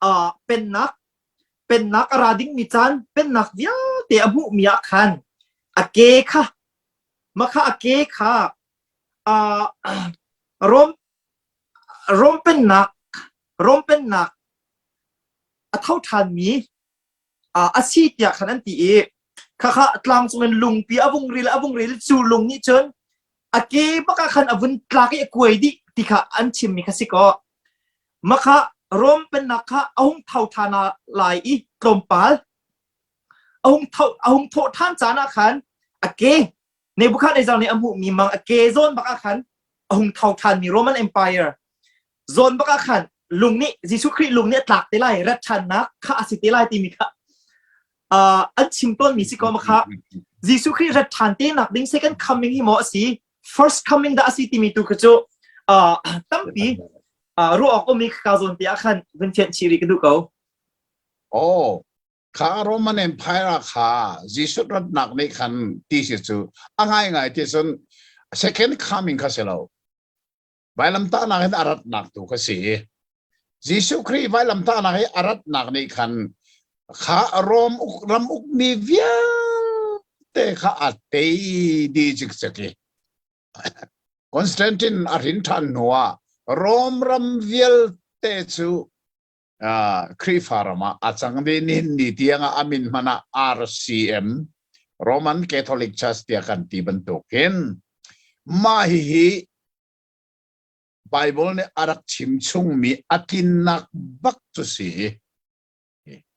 Speaker 1: uh, pennak pennak a ra dingmi caan pennak vialte a hmuhmi ah khan a ke kha makha a ke kha uh, Rom Rom pennak Rom pennak a tho ṭhanmi uh, a si tiah khan an ti i khakha tlang cungin lungpi a vung ril a vung ril cu lung nih cun a ke bak ah khan a vun tlak i a kuai dih ti kha an chimmi kha si kaw makha Rom pennak kha a hung tho ṭhan lai i tlawmpal a hung tho a hung thawh ṭhan caan ah khan a ke Nebuchadnezzar nih a hmuhmi mang a ke zawn bak ah khan a hung tho ṭhanmi Roman Empire zawn bak ah khan lung nih Jesuh Khrih lung nih a tlak te lai rat ṭhannak kha a si te lai timi kha uh, an chim tawnmi si ko ma kha Jesuh Khrih rat ṭhan te nak ding second coming hi maw a si first coming dah a si timi tu kha cu uh, tampi uh, ruah awk ummi ka zawn te ah khan vun fianh chih rih ka duh ko.
Speaker 2: Oh, kha Roman Empire kha Jesuh ratnak nih khan ti si cu a ngaingai ti cun second coming kha si lo. Vailamtahnak in a ratnak tu kha si. Jesuh Khrih vailamtahnak i a ratnak nih khan kha Rom uk ram ukmi vialte kha a tei dih cikcek i Constantine a hrin ṭhan hnuah Rom ram vialte cu uh, Khrihfa ram ah a cang dih nihin ni tiangah a min hmanh ah RCM Roman Catholic Church tiah kan ti bantukin mah hihi Bible nih a rak chim chungmi a tlinnak bak cu si.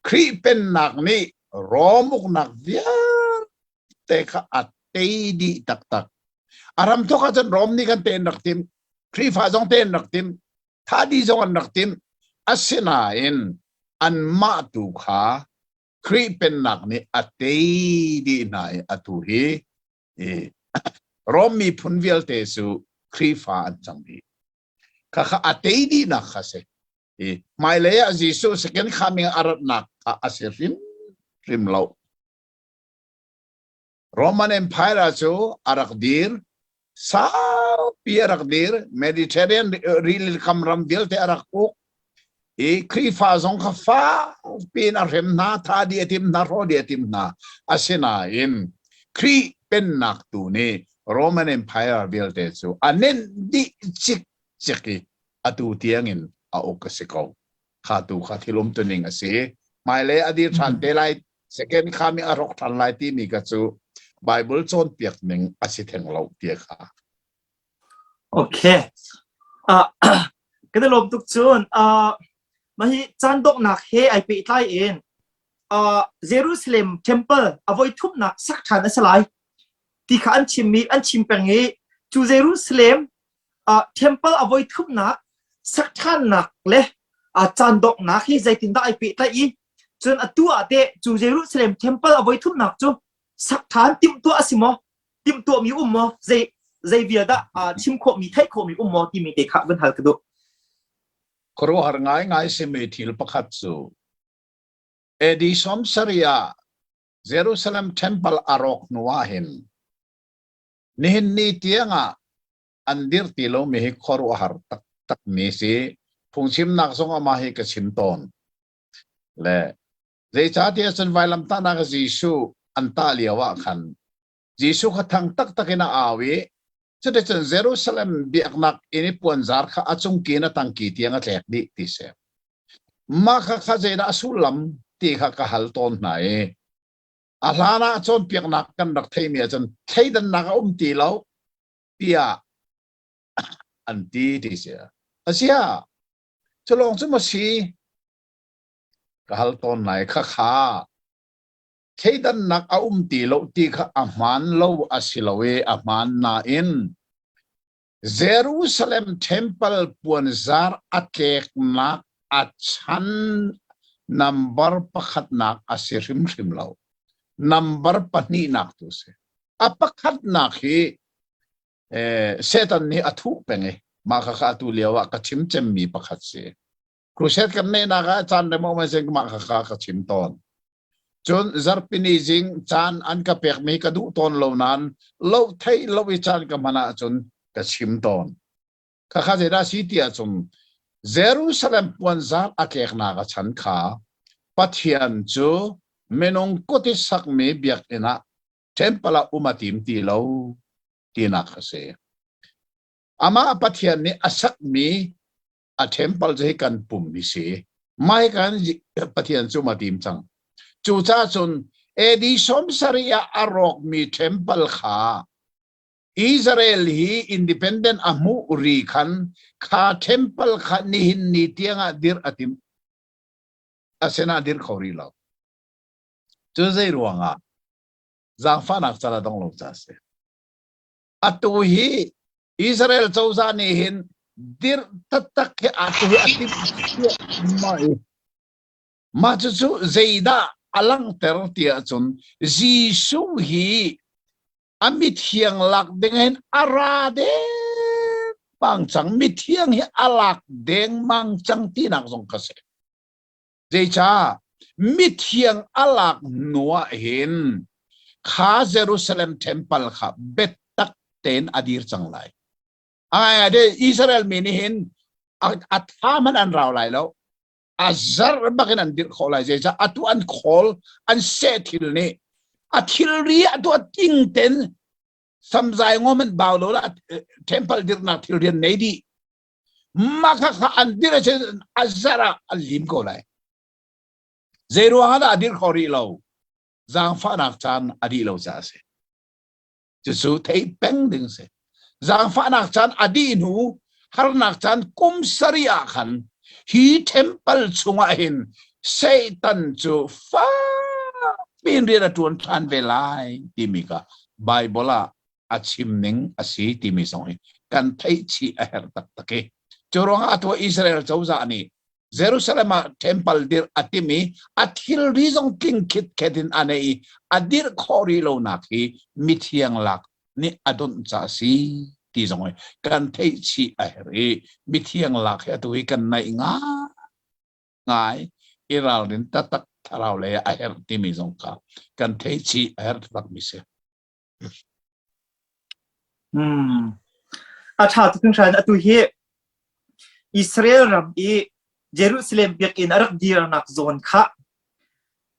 Speaker 2: Khrih pennak nih Rom uknak vialte kha a tei dih taktak. A ram thawk ahcun Rom nih kan tein rak tim, Khrihfa zong tein rak tim, thadi zong an rak tim. Asinain anmah tu kha Khrih pennak nih a tei dih hna i atu hi i Rom miphun vialte cu Khrihfa an cang dih. Khakha a tei dihnak kha si. I hmailei ah Jesuh second coming a ratnak kha a si hrim hrim lo. Roman Empire cu a rak dir saupi a rak dir Mediterranean rili kam ram vialte a rak uk i Khrihfa zong kha fakpi in a hrem hna tha di a tim hna hraw di a tim hna asinain Khrih pennak tu nih Roman Empire vialte cu a nenh dih cikcek i atu tiangin a uk a si ko kha tu kha thil umtuning a si hmailei a dir ṭhan te lai second kha mi a rawk ṭhan lai timi ka cu Bible cawnpiak ning a si theng lo ti kha.
Speaker 1: Okay. Uh, kan i lawm tuk cun uh, mah hi caan donghnak he ai pehtlai in uh, Jerusalem temple a voi thumnak sak ṭhan a si lai ti kha an chimmi an chim peng i cu Jerusalem uh, temple a voi thumnak sak ṭhannak le uh, caan donghnak hi zeitindah ai pehtlaih i Cun atu ah teh cu Jerusalem temple a voi thumnak cu sak ṭhan timhtuah a si maw? Timhtuahmi um maw? Zei zei vial dah chim khawhmi theih khawhmi um maw timi te kha van hal ka duh.
Speaker 2: Khuaruahhar ngaingai simi thil pakhat cu AD 70 ah Jerusalem temple a rawk hnu ah hin nihin ni tiangah an dirh ti lomi hi khuaruahhar taktak mi si. Phungchimnak zong amah hi ka chim tawn. Le zeicahtiah cun vailamtahnak Jesuh an tah lio ah khan Jesuh kha thang taktak in a au i cuticun Jerusalem biaknak inn i puanzar kha a cungki in a tangki tiang a tlek dih ti si. Mah kha kha zeidah a sullam ti kha ka hal tawn hna i a hlan ah cawnpiaknak kan rak theimi ahcun thleidannak a um ti lo tiah an ti ti si. Asia cu lawng cu maw si ka hal tawn lai khakha thleidannak a um ti lo ti kha a hmaan lo a si lo i a hmaan nain Jerusalem temple puanzar a tleknak a chan number pakhatnak a si hrimhrim lo number pahnihnak tu si a pakhatnak hi eh, Satan nih a thuh peng i mah kha kha atu lio ah ka chim cemmi pakhat si. Crusade kan neihnak ah caan rem um zing mah kha kha ka chim tawn. Cun zarhpini zing caan an ka pekmi ka duh tawn lo nain lo theih lo i caan ka hman ahcun ka chim tawn. Khakha zeidah si ti ahcun. Jerusalem puanzar a tleknak a chan kha Pathian cu minung kut i sakmi biakinn ah temple ah um a tim ti lo tinak a si. Amah Pathian nih a sakmi a temple cu hi kan pum hi si. Mai kan Pathian cu um a tim cang. Cucaah cun AD 70 ah a rawkmi temple kha Israel hi independent a hmuh ri khan kha temple kha nihin ni tiangah dirh a tim. Asinain dir kho rih lo. Cu zei ruangah zaangfahnak cal a dong lo ca si. Atu hi Israel cozah nih hin dirh taktak hi atu hi a timh mah i mah cucu zeidah a langhter ti ahcun Jesuh hi a mithiang lak ding hin a ra dengmang cang mithiang hi a lak dengmang cang tinak zong kha si zeicah mithiang a lak hnu ah hin kha Jerusalem temple kha biatak tein a dir cang lai ai de Israel mi nih hin a tha man an rau lai lo a zarh bak in an dirh khawh lai zeicah atu an khawl an seh thil nih a thilri atu a ting ten samzai ngom an bau lo la temple dirhnak thilri an nei dih mah kha kha an dirh a a zarh ah an lim ko lai zei ruang ah dah a dirh kho rih lo zaangfahnak caan a dih lo caah a si Cucu theih peng ding si. Zaangfahnak caan a dih hnu harnak caan kum sarih ah khan hi temple chungah hin Satan cu fakpi in rian a ṭuan ṭhan ve lai timi kha Bible ah a chim ning a si timi zong hi kan theih chih a herh taktak i cu ruangah atu Israel cozah nih Jerusalem ah temple dirh a tim i a thilri zong tling khitkhet in a nei i a dirh khawh rih lonak hi mithiang lak nih a donh ca a si ti zong hi kan theih chih a herh i mithiang lak hi atu hi kan naih ngai ngai i ralrin taktak thlarau lei a herh timi zong kha kan theih chih a herh taktak mi si.
Speaker 1: Hmm. A ṭha tuk hringhran. Atu hi Israel ram i Jerusalem biakinn a rak dirnak zawn kha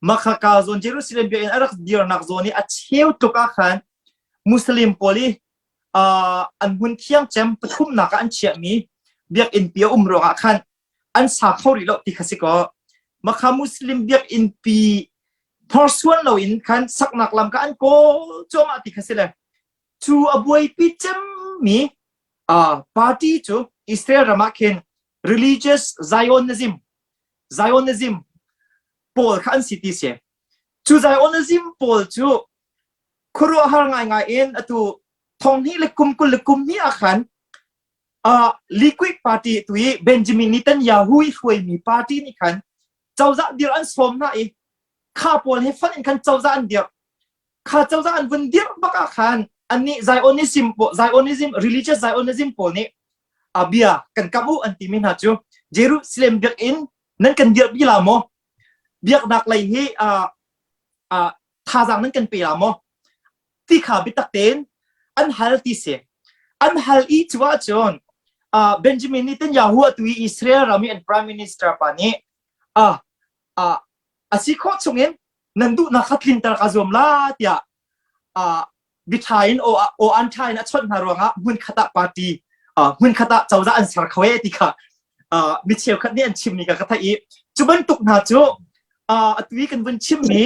Speaker 1: makhaka zawn Jerusalem biakinn a rak dirnak zawn i a cheu tluk ah khan Muslim pawl i uh, an hmun thiang cem pathumnak ah an chiahmi biakinn pi a um ruangah khan an sa kho rih lo ti kha si kaw makha Muslim biakinn pi hnorsuan loin khan saknak lam kha an kawl cuahmah ti kha si le cu a buaipi cemmi uh, party cu Israel ram ah khin religious Zionism Zionism pawl kha an si ti si cu Zionism pawl cu khuaruahhar ngaingai in atu thonghnih le kum 20 le kum hnih ah khan uh, Liquid Party tu i Benjamin Netanyahu i hruaimi party nih khan cozah dir an sawm hna i kha pawl he fonh in khan cozah an dirh kha cozah an vun dirh bak ah khan annih Zionism Zionism religious Zionism pawl nih a bia kan kam u an timi hna cu Jerusalem biakinn nan kan dirh bi la maw biaknak lei hi uh, uh, thazaang nan kan pe la maw ti kha biatak tein an hal ti si an hal i cu ahcun uh, Benjamin Netanyahu atu i Israel ram i an prime minister pa nih uh, uh, a si khawh chungin nan duhnak kha tlinter ka zuam la tiah uh, biṭha in aw aw an ṭha in a chawnh hna ruangah hmun khat ah party uh, hmun khat ah cozah an ser kho e ti kha uh, mi cheukhat nih an chimmi ka ka theih i cu bantuk hna cu uh, atu i kan vun chimmi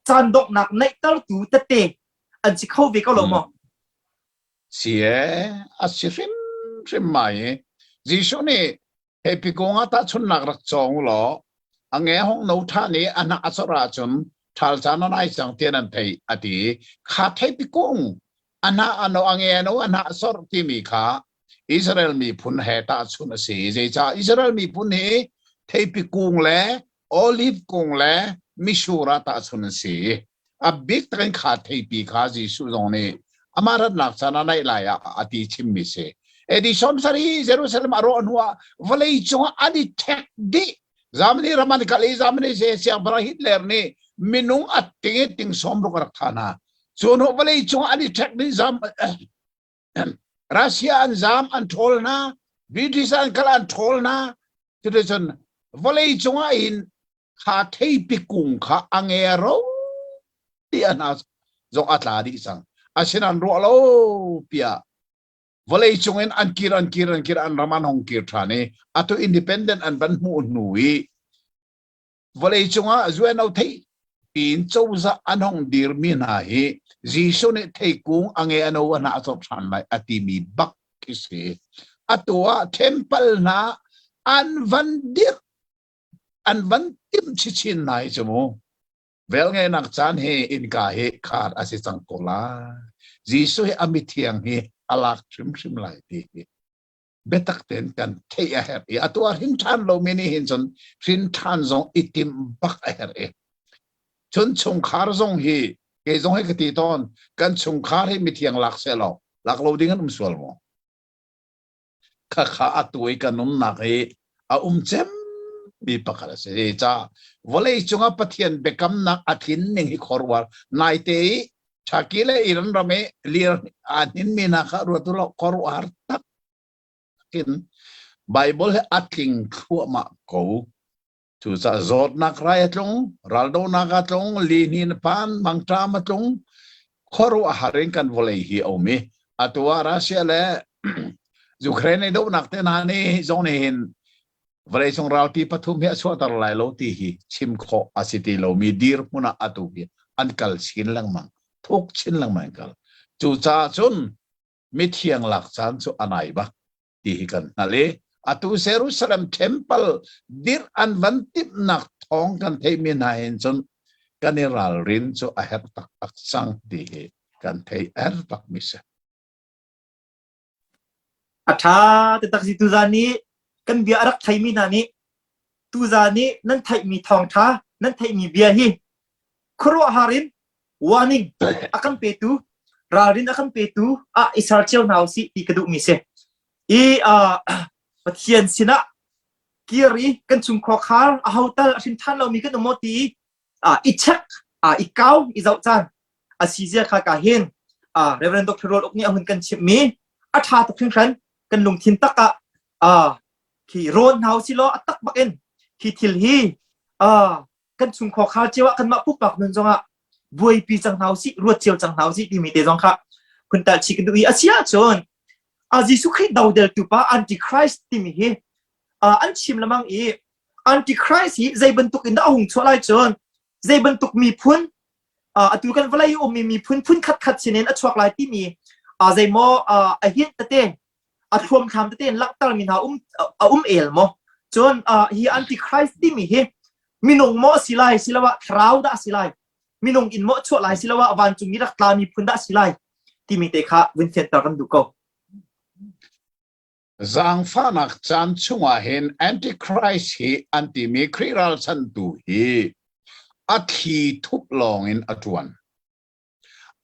Speaker 1: caan donghnak naihtertu tete an si kho ve ko lo maw?
Speaker 2: Si e, a si hrimhrim mai. Jesuh nih Heipi kung ah tahchunhnak rak cawng u law a nge hong no ṭhan i a hnah a corh ahcun ṭhal caan a nai cang tiah nan theih a ti. Kha theipi kung a hnah a no a nge a no a hnah sorh timi kha Israel miphun he tahchunh a si. Zeicah Israel miphun hi theipi kung le olive kung le mitsur ah tahchunh an si. A bik takin kha theipi kha Jesuh zong nih amah ratnak caan a naih lai ah a ti chimmi si. AD 70 Jerusalem a rawh hnuah vawlei cungah an i ṭhek dih. Germany ram an kal i Germany siangpahrang Hitler nih minung a ting i ting sawm ruk a rak thah hna. Cu hnu vawlei cungah an i ṭhek dih Russia an zam an ṭhawl hna. British an kal an ṭhawl hna. Cuticun vawlei cungah hin kha theipi kung kha a nge ro ti a hna zong a tla dih cang. Asinain ruah lo piah vawlei cung in an kir an kir an kir an ram an hong kir ṭhan i atu independent an van hmuh hnu i vawlei cungah UNO theih tiin cozah an hong dirmi hna hi Jesuh nih theikung a nge ano a hnah cawp ṭhan lai a timi bak khi si. Atu ah temple hna an van dirh an van timh chichin hna hi cu mu. Velngeihnak caan hi innka hi khar a si cang ko lai. Jesuh hi a mithiang hi a lak hrimhrim lai ti hi biatak tein kan theih a herh i atu ah hrin ṭhan lomi nih hin cun hrin ṭhan zong i timh bak a herh i cun chungkhar zong hi kei zong hi ka ti tawn kan chungkhar hi mithiang lak seh law lak lo ding an um sual maw Khakha atu i kan umnak hi a um cemmi pakhat a si. Ca vawlei cungah Pathian biakamnak a tlin ning hi khuaruahhar naite i Turkey le Iran ram i lir aa hninmi hna kha ruat u law khuaruahhar tak in Bible hi a tling thluahmah ko. Cucaah zawtnak rai a tlung, raldonak a tlung, lihnin a phan, mangṭam a tlung, khuaruahhar in kan vawlei hi a um i atu ah Russia le Ukraine i dohnak te hna nih zong nih hin vawleicung ralpi pathum hi a chuahter lai lo ti hi chim khawh a si ti lomi dirhmun ah atu hi an kal chin lengmang, thuk chin lengmang in kal. Cucaah cun mithiang lak caan cu a nai bak. ti hi kan hngalh i atu Jerusalem temple dirh an van timhnak thawng kan theihmi hna hin cun kan i ralrin cu a herh taktak cang ti hi kan theih a herh takmi si.
Speaker 1: A ṭha taktak si tuzan i kan bia a rak theimi hna nih tuzan i nan theihmi thawngṭha nan theihmi bia hi khuaruahhar in warning a kan petu ralrin a kan petu ah i ser cio hna usih ti ka duhmi si i Pathian sinah kir i kan chung khuakhar a ho tal a hrin ṭhan lomi kan um maw ti i check i kau i zoh caan a si zia kha ka hin Reverend Dr. Rual Uk nih a hun kan chimhmi a ṭha tuk hringhran kan lungthin tak ah khi rawn hna usih law a tak bak in hi thil hi kan chung khuakhar cio ah kanmah pumpak nun zongah buaipi cang hna usih ruat cio cang hna usih timi te zong kha hun tal chih kan duh i a si ahcun a Jesuh Khrih dodeltu pa Antichrist timi hi an chim lamang i Antichrist hi zei bantuk in dah a hung chuah lai cun zei bantuk miphun atu kan vawlei ummi miphun phun khat khat sinin a chuak lai timi zeimaw a hint tete a thluamthlam tete in langhtermi hna um a um el maw cun hi antichrist timi hi minung maw a si lai siloah thlarau dah a si lai minung in maw chuah lai siloah vancung i rak tlami phun dah a si lai timi te kha vun fianter kan duh ko
Speaker 2: Zaangfahnak caan chungah hin Antichrist hi an timi Khrih ralchanhtu hi a thli thup lawngin a ṭuan.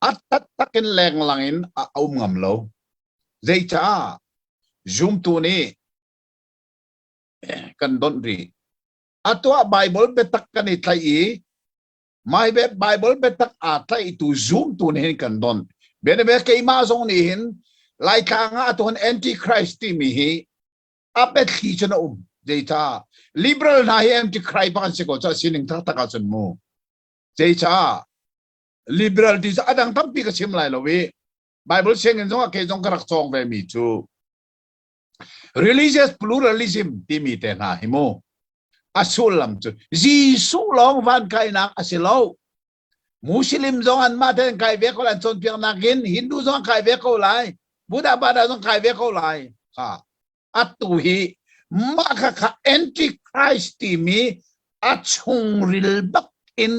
Speaker 2: A taktak in lenglang in a um ngam lo. Zeicah? Zumtu nih kan donh rih. Atu ah Baibal biatak kan i tlaih i mai Baibal biatak aa tlaihtu zumtu nih hin kan donh. Bianabia keimah zong nih hin Laitlang ah atu hin Antichrist timi hi a biathli cun a um. Zeicah? Liberal hna hi Antichrist bak an si ko caah sining taktak ahcun mu. Zeicah? Liberal ti cu a dang tampi ka chim lai lo i Bible sianginn zongah kei zong ka rak cawng ve mi cu religious pluralism timi te hna hi mu a sullam cu Jesuh lawng van kainak a si lo Muslim zong an mah tein kai ve ko lai an cawnpiaknak in Hindu zong an kai ve ko lai Buddha Bada zong kai ve ko lai kha atu hi mah kha kha antichrist timi a chungril bak in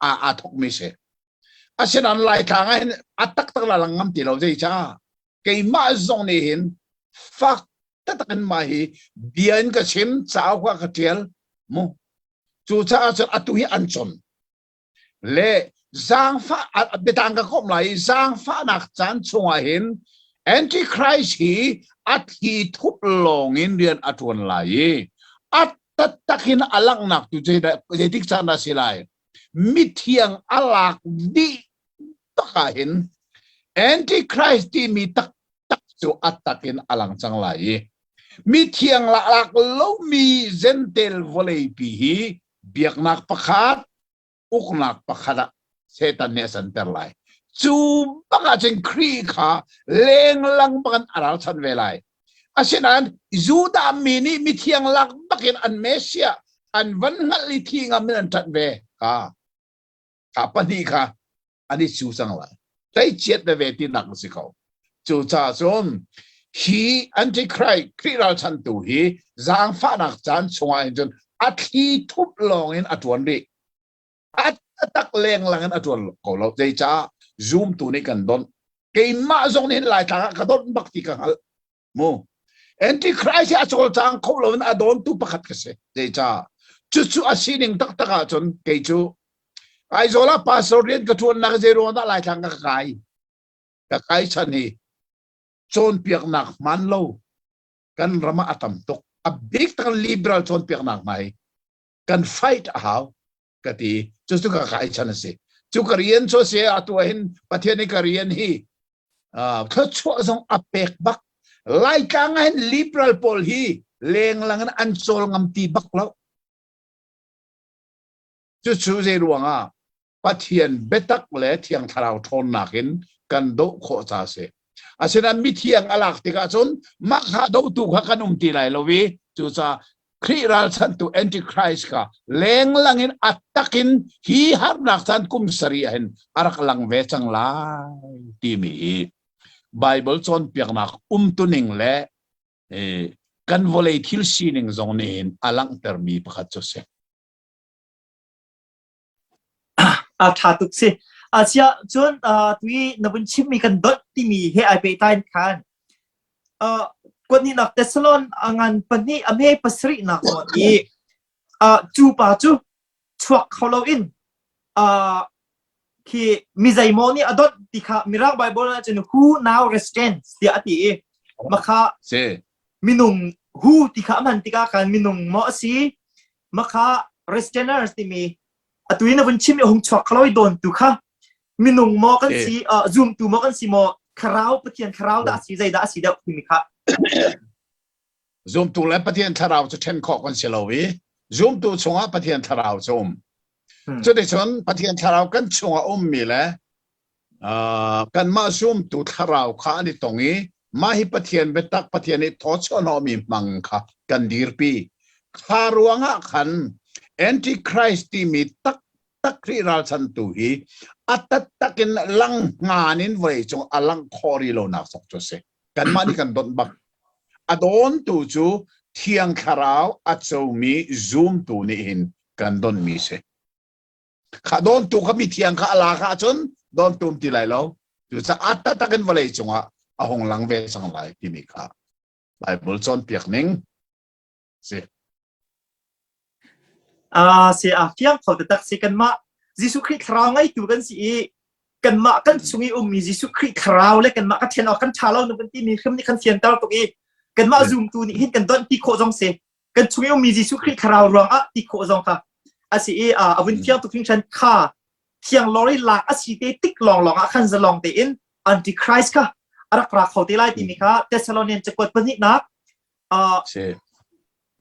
Speaker 2: a aa thokmi si asinain laitlang ah hin a taktak la lang ngam ti lo zeicah keimah zong nih hin fak taktak in mah hi bia in ka chim cauk ah ka tial mu cucaah cun atu hi an con le zaangfah biatang ka komh lai i zaangfahnak caan chungah hin antichrist hi a thi thup lawng in rian a ṭuan lai i a taktak in a langhnak tu zeitik caan dah si lai mithiang a lak dih tak ah hin antichrist timi taktak cu a tak in a lang cang lai i. Mithiang lak lomi Gentel vawleipi hi biaknak pakhat, uknak pakhat ah Satan nih a canter lai. Cu bak ah cun Khrih kha lenglang bak in a ralchanh ve lai. Asinain Judah mi nih mithiang lak bakin an Messiah an van hngalh i thi ngam in an ṭanh ve. Kha kha pahnih kha an i cu cang lai. Tleichiat veve tinak a si ko. Cucaah cun hi Antichrist Khrih ralchantu hi zaangfahnak caan chungah hin cun a thli thup lawng in a ṭuan rih. A tak lenglang in a ṭuan ko lo. Zeicah zumtu nih kan donh. Keimah zong nih hin Laitlang ah ka donh bak ti ka hngalh. Mu. Antichrist hi a cawlcang kho lo in a dawntu pakhat ka si. Zeicah? Cucu a sining taktak ahcun kei cu Aizawl ah pastor rian ka ṭuannak zei ruang dah Laitlang ka kai? Ka kai chan hi cawnpiaknak hmaan lo kan ram ah a tam tuk. A bik tak liberal cawnpiaknak hna hi kan fight a hau ka ti. Cucu ka kai chan a si. Cu ka rian cu a si atu ah hin Pathian i ka rian hi thluachuah zong a pek bak. Laitlang ah hin liberal pawl hi lenglang in an cawl ngam ti bak lo. Cucu zei ruangah Pathian biatak le Thiang Thlarau ṭhawnnak in kan doh khawh ca a si. Asinain mithiang a lak tikah cun mah kha dohtu kha kan um ti lai lo i cucaah Khrih ralchanhtu Antichrist kha lenglang in a tak in hi harnak caan kum sarih ah hin a rak lang ve cang lai timi hi Bible cawnpiaknak umtuning le kan vawlei thil sining zong nih hin a langhtermi pakhat cu a si.
Speaker 1: A ṭha tuk si. Asia cun tui na vun chimmi kan donh timi he ai pehtlai khan kuathnihnak Thessalon a ngan pahnih a hme pasarihnak zawn i cu pa cu chuak kho loin khi mi zeimaw nih a donh ti kha Mirang Bible ah cun who now restrains tiah a ti i makha minung who ti kha a hman tikah khan minung maw a si makha restrainers timi atu in na vun chim i hung chuak kho lo i dawn tu kha minung maw kan si zumtu maw kan si maw thlarau Pathian thlarau dah a si zeidah a si deuh timi kha
Speaker 2: Zumtu le Pathian thlarau cu ṭhen khawh kan si lo i zumtu chungah Pathian thlarau cu um. Cuticun Pathian thlarau kan chungah ummi le kanmah zumtu thlarau kha an i tong i mah hi Pathian biatak Pathian nih thawchuahhnawhmi hmang kha kan dirpi. Kha ruangah khan Antichrist timi taktak Khrih ralchantu hi a taktak in lang hngan in vawleicung a langh khawh rih lonak zong cu a si. Kanmah nih kan donh bak. A dawntu cu Thiang Thlarau a comi zumtu nih hin kan donmi si. Kha dawntu kha mithiang kha a lak ahcun dawntu um ti lai lo. Cucaah a taktak in vawlei cungah a hung lang ve cang lai timi kha Bible cawnpiak ning si.
Speaker 1: Ah si a fiang kho taktak si kanmah Jesuh Khrih thlarau ngeitu kan si i kanmah kan chung i ummi Jesuh Khrih thlarau le kanmah ka thian awk kan ṭha lo na kan timi hrim nih kan fianter tuk i kanmah zumtu nih hin kan donh ti khawh zong si kan chung i ummi Jesuh Khrih thlarau ruangah ti khawh zong kha a si i a vun fiang tuk hringhran kha thiang lori lak a si te tik lawnglawng ah khan zalong tein antichrist kha a rak ra kho te lai timi kha Thessalonian cakuat pahnihnak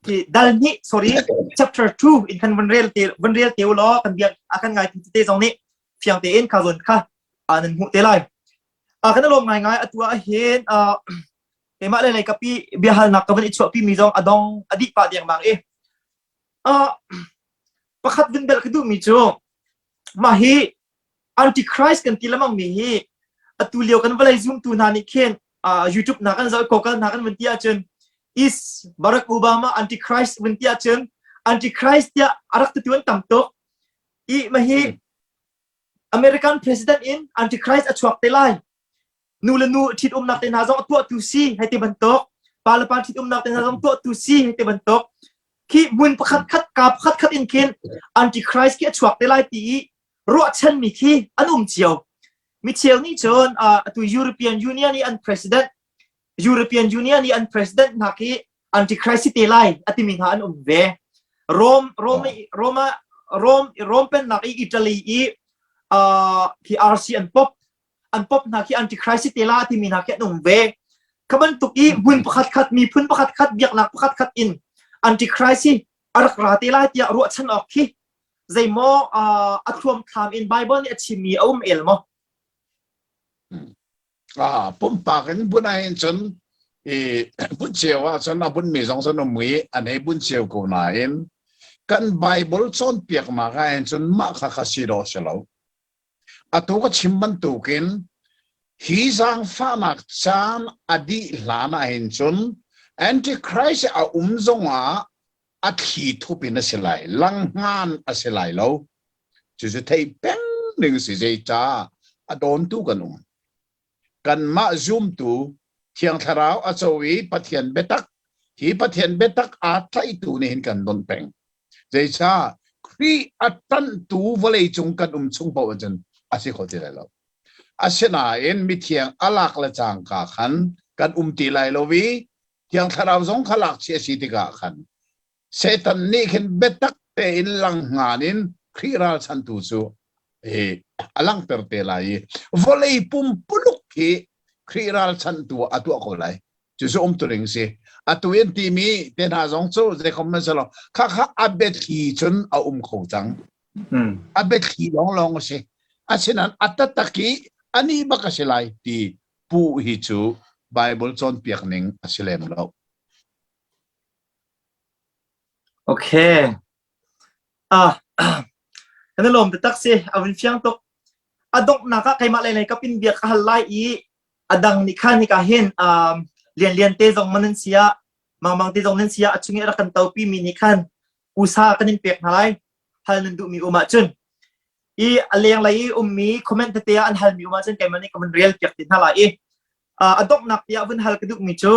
Speaker 1: ki dal hnih sorry chapter 2 in kan van rel te van rel te law kan biak a kan ngai te zong nih fiang tein kha zon kha nan hmuh te lai a kan lawm ngai ngai atu ah hin keimah le lei kapi biahalnak ka van i chuahpi mi zong a dong a dih pah dengmang i pakhat vun bel ka duh mi cu mah hi antichrist kan ti lamang mi hi atu lio kan vawlei zumtu hna nih khin YouTube hna kan zoh Google hna kan vun ti ahcun is Barack Obama antichrist vun ti ahcun antichrist tiah a rak tutu an tam tuk i mah hi American president in antichrist a chuak te lai nu le nu ṭhitumnak te hna zong a tuahtu si hei ti bantuk pa le pa ṭhitumnak te hna zong tuahtu si hei ti bantuk khi hmun pakhat khat ka pakhat khat in khin antichrist khi a chuak te lai ti i ruahchanmi khi an um cio mi cheu nih cun atu European Union i an president European Union i an president hna khi antichrist si te lai a timi hna an um ve Rome Rome Rome Rome Rome pennak i Italy i khi RC an pop an pop hna khi antichrist si te la timi hna khi an um ve. Kha bantuk i hmun pakhat khat miphun pakhat khat biaknak pakhat khat in antichrist hi a rak ra te lai tiah ruahchan awk khi zeimaw a thluamthlam in Bible nih a chimmi a um el maw?
Speaker 2: Ah, pumpak in bun ahhin cun i bun cio ahcun a bunmi zong cun um i an hei bun cio ko nain kan Bible cawnpiaknak ahhin cun mah kha kha si dawh si lo. Atu ka chim bantukin hi zaangfahnak caan a dih hlan ahhin cun Antichrist a um zongah a thli thup in a si lai, langhngan a si lai lo. Cucu theih peng ding si zeicah a dawntu kan um. Kanmah zumtu Thiang Thlarau a co i Pathian biatak hi Pathian biatak aa tlaihtu nih hin kan donh peng. Zeicah Khrih a ṭanhtu vawlei cung kan um chung paoh ahcun a si kho ti lai lo. Asinain mithiang a lak le cangka khan kan um ti lai lo i Thiang Thlarau zong kha lak chih a si tikah khan Satan nih khin biatak tein langhngan in Khrih ralchantu cu a langhter te lai i vawlei pumpuluk hi Khrih ralchantu a tuah ko lai. Cu cu umtuning si. Atu in timi te hna zong cu zeikhom man selo kha kha a biathli cun a um kho cang. A biathli lawnglawng a si. Asinain a taktak i ani bak a si lai ti pu hi cu Bible cawnpiak ning a si lem lo.
Speaker 1: Okay. Ah, kan i lawm taktak si. A vun fiang tuk. A donghnak ah keimah lei lei kap in bia ka hal lai i a dang nih khan hika hin um, lian lian te zong man nan sia, mang mang te zong nan sia, a chung i rak kan topi mi nih khan usa kan in pek hna lai. Hal nan duhmi um ahcun. I a leng lei i ummi comment tete ah an halmi um ahcun keimah nih ka vun rel piak te hna lai i a donghnak tiah vun hal ka duhmi cu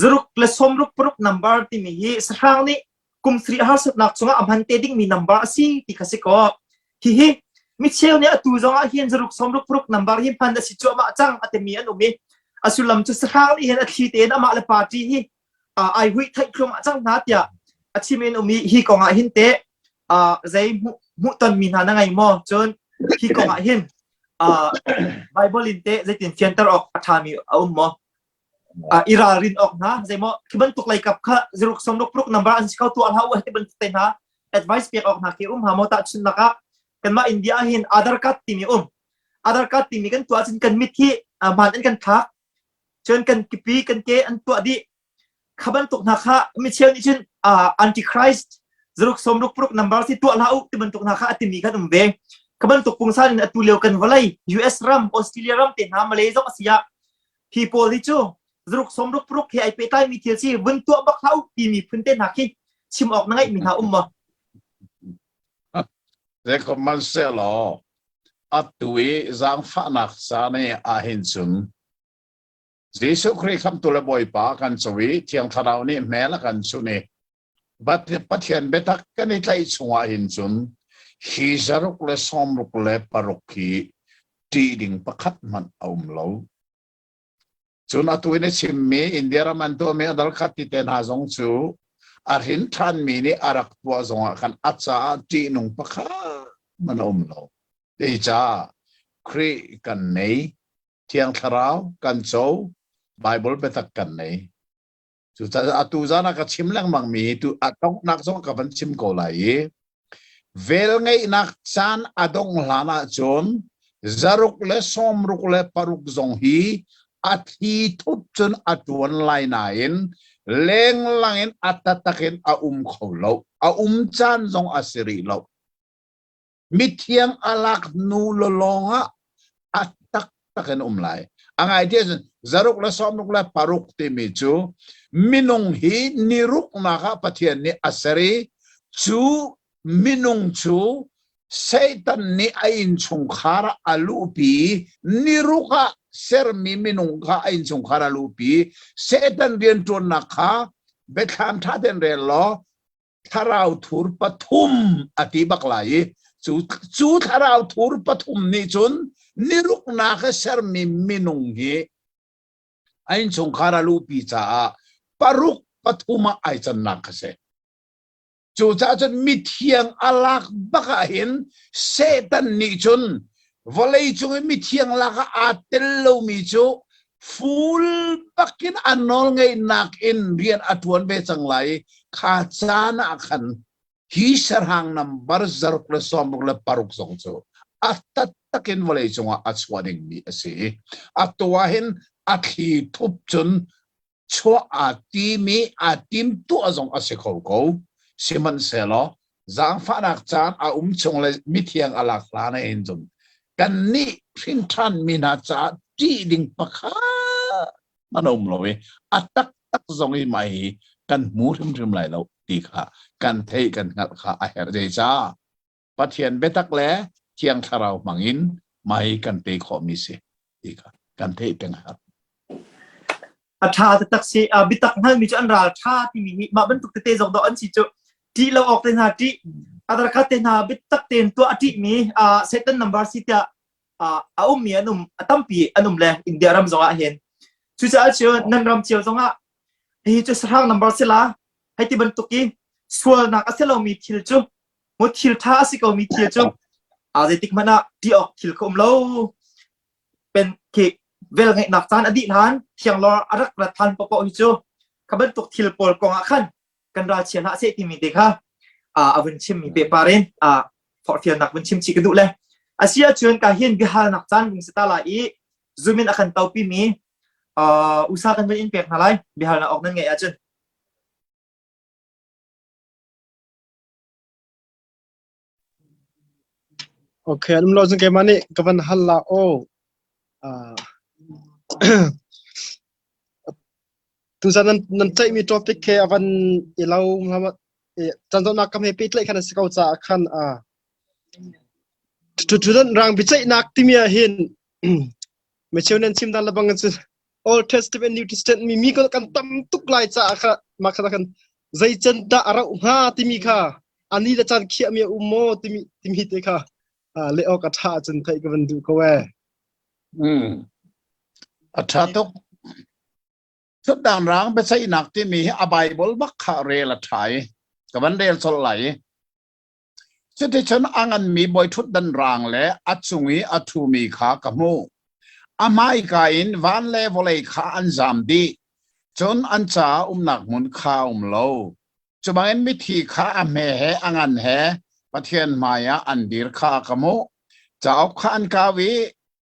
Speaker 1: zaruk le sawmruk paruk number timi hi sahrang nih kum sarih harsatnak chungah a hman te dingmi number a si ti kha si kaw hihi micheu nih atu zong ah hin zaruk sawmruk paruk number hi hman a si cuahmah cang a timi an um i a sullam cu sahrang nih hin a thli tein amah le party hi ai huih theih thluahmah cang hna tiah a chim in um i hi kong ah hin teh zei hmuhtonmi hna na ngei maw cun hi kong ah hin Bible in teh zeitin fianter awk a ṭhami a um maw i ralrin awk hna zeimaw khi bantuk lei kap kha ziruk somruk pruk number an si kho tuah hlah u ti bantuk te hna advice pek awk hna khi um ha maw tahchunhnak ah kanmah India ah hin Aadhaar card timi um Aadhaar card timi kan tuah cun kan mit hi hmaan an kan thlak cun kan kipi kan ke an tuah dih kha bantuk hna kha micheu nih cun antichrist zaruk sawmruk paruk number si tuah hlah u ti bantuk hna kha a timi kan um ve kha bantuk pungsan in atu lio kan vawlei US ram Australia ram te hna Malay zong a si ah hi pawl hi cu zaruk sawmruk paruk he ai pehtlai mi thil si vun tuah bak hlah u timi phun te hna khi chim awk na ngeih mi hna um maw
Speaker 2: Zeikom man selaw atu i zaangfahnak ca ne ahhin cun Jesuh Khrih khamtu le Bawipa kan co i Thiang Thlarau nih hmel a kan chunh i Pathian biatak kan i tlaih chungah hin cun hi zaruk le sawmruk le paruk hi ṭih ding pakhat hmanh a um lo. Cun atu in a chimmi India ram an tuahmi a dal khat ti te hna zong cu a hrin ṭhanmi nih a rak tuah zongah khan a caah ṭihnung pakhat hmanh a um lo. Zeicah Khrih kan nei, Thiang Thlarau kan co, Bible biatak kan nei. Cucaah atu zan ah ka chim lengmang mi tu a donghnak zong ka van chim ko lai i velngeihnak caan a dongh hlan ahcun zaruk le sawmruk le paruk zong hi a thli thup cun a ṭuan lai nain lenglang in a tatak in a um kho lo. A um caan zong a si rih lo. Mithiang a lak hnu lawlawng ah a taktak in um lai. A ngai ti ahcun zaruk le sawmruk le paruk timi cu minung hi niruknak ah Pathian nih a ser i cu minung cu Satan nih a innchungkhar ah a luhpi niruk ah sermi minung kha a innchungkhar a luhpi Satan rianṭuannak kha biathlam ṭha tein rel law thlarau thur pathum a ti bak lai i cu cu thlarau thur pathum nih cun niruknak a sermi minung hi a innchungkhar a luhpi caah paruk pathum ah ai cannak kha si. Cucaah cun mithiang a lak bak ah hin Satan nih cun vawlei cung i mithiang lak ah aa tel lomi cu. Full bakin an nawl ngeihnak in rian a ṭuan ve cang lai i kha caan ah khan hi sahrang nambar zaruk le 66 zong cu a taktak in vawlei cungah a chuah dingmi a si i atu ah hin a thli thup cun chuah aa tim i aa tim tuah zong a si kho ko. Sihmanhsehlaw zaangfahnak caan a um chung le mithiang a lak hlan ah hin cun kannih hrinṭhan mi hna caah ṭih ding pakhat hmanh a um lo i a taktak zong i mah hi kan hmu hrimhrim lai lo ti kha kan theih kan hngalh kha a herh. Zeicah? Pathian biatak le Thiang Thlarau hmangin mah hi kan tei khawhmi si ti kha kan theih peng a herh.
Speaker 1: A ṭha taktak si. Biatak hngalmi cu an ral ṭha timi hi mah bantuk tete zong dawh an si cu. Ṭih lo awk te hna ṭih, adarkhat te hna biatak tein tuah a ṭihmi Satan number si tiah a ummi an um, a tampi an um le India ram zongah hin. Cucaah cun nan ram cio zongah hihi cu sahrang number si la, hei ti bantuk i sualnak a si lomi thil cu mu thil ṭha a si komi thil cu a zeitik hmanh ah ṭih awk thil kha um lo. Pen khi vel ngeihnak caan a dih hlan thianglawr a rak rat than paohpaoh hi cu kha bantuk thil pawl kong ah khan kan ralchia hlah seh timi te kha a vun chimmi pehpar in forhfialnak vun chim chih ka duh le a si ahcun ka hin biahalnak caan vung si ta lai i zoom in a kan topi mi usa kan vun in pek hna lai biahalnak awk nan ngeih ahcun.
Speaker 3: Okay, an um lo cun keimah nih ka van hal la aw. Uh, tuzan nan nan ceihmi topic he a van i lo canzawhnak kam he pehtlaih khan a si ko caah khan uh, Tutan rang biaceihnak timi ah hin micheu nan chim dan lebang cu Old Testament New Testament mi mi kan tam tuk lai caah kha mah kha kan zei can dah a rauh hnga timi kha ani le caan khiah mi a um maw timi timi te kha le awk a tha cun theih ka van duh ko ee.
Speaker 2: Mm. A tha tuk. Thutdan rang biaceihnak timi hi a Bible bak kha rel a tha i ka van rel colh lai i Cuticun a nganmi bawiṭhutdan raang le a cung i a ṭhumi kha ka hmuh. A hmaika in van le vawlei kha an zam dih, cun an caah umnak hmun kha a um lo. Cubangin mithi kha a hme he a ngan he Pathian hmaiah an dir kha ka hmuh. Cauk kha an kau i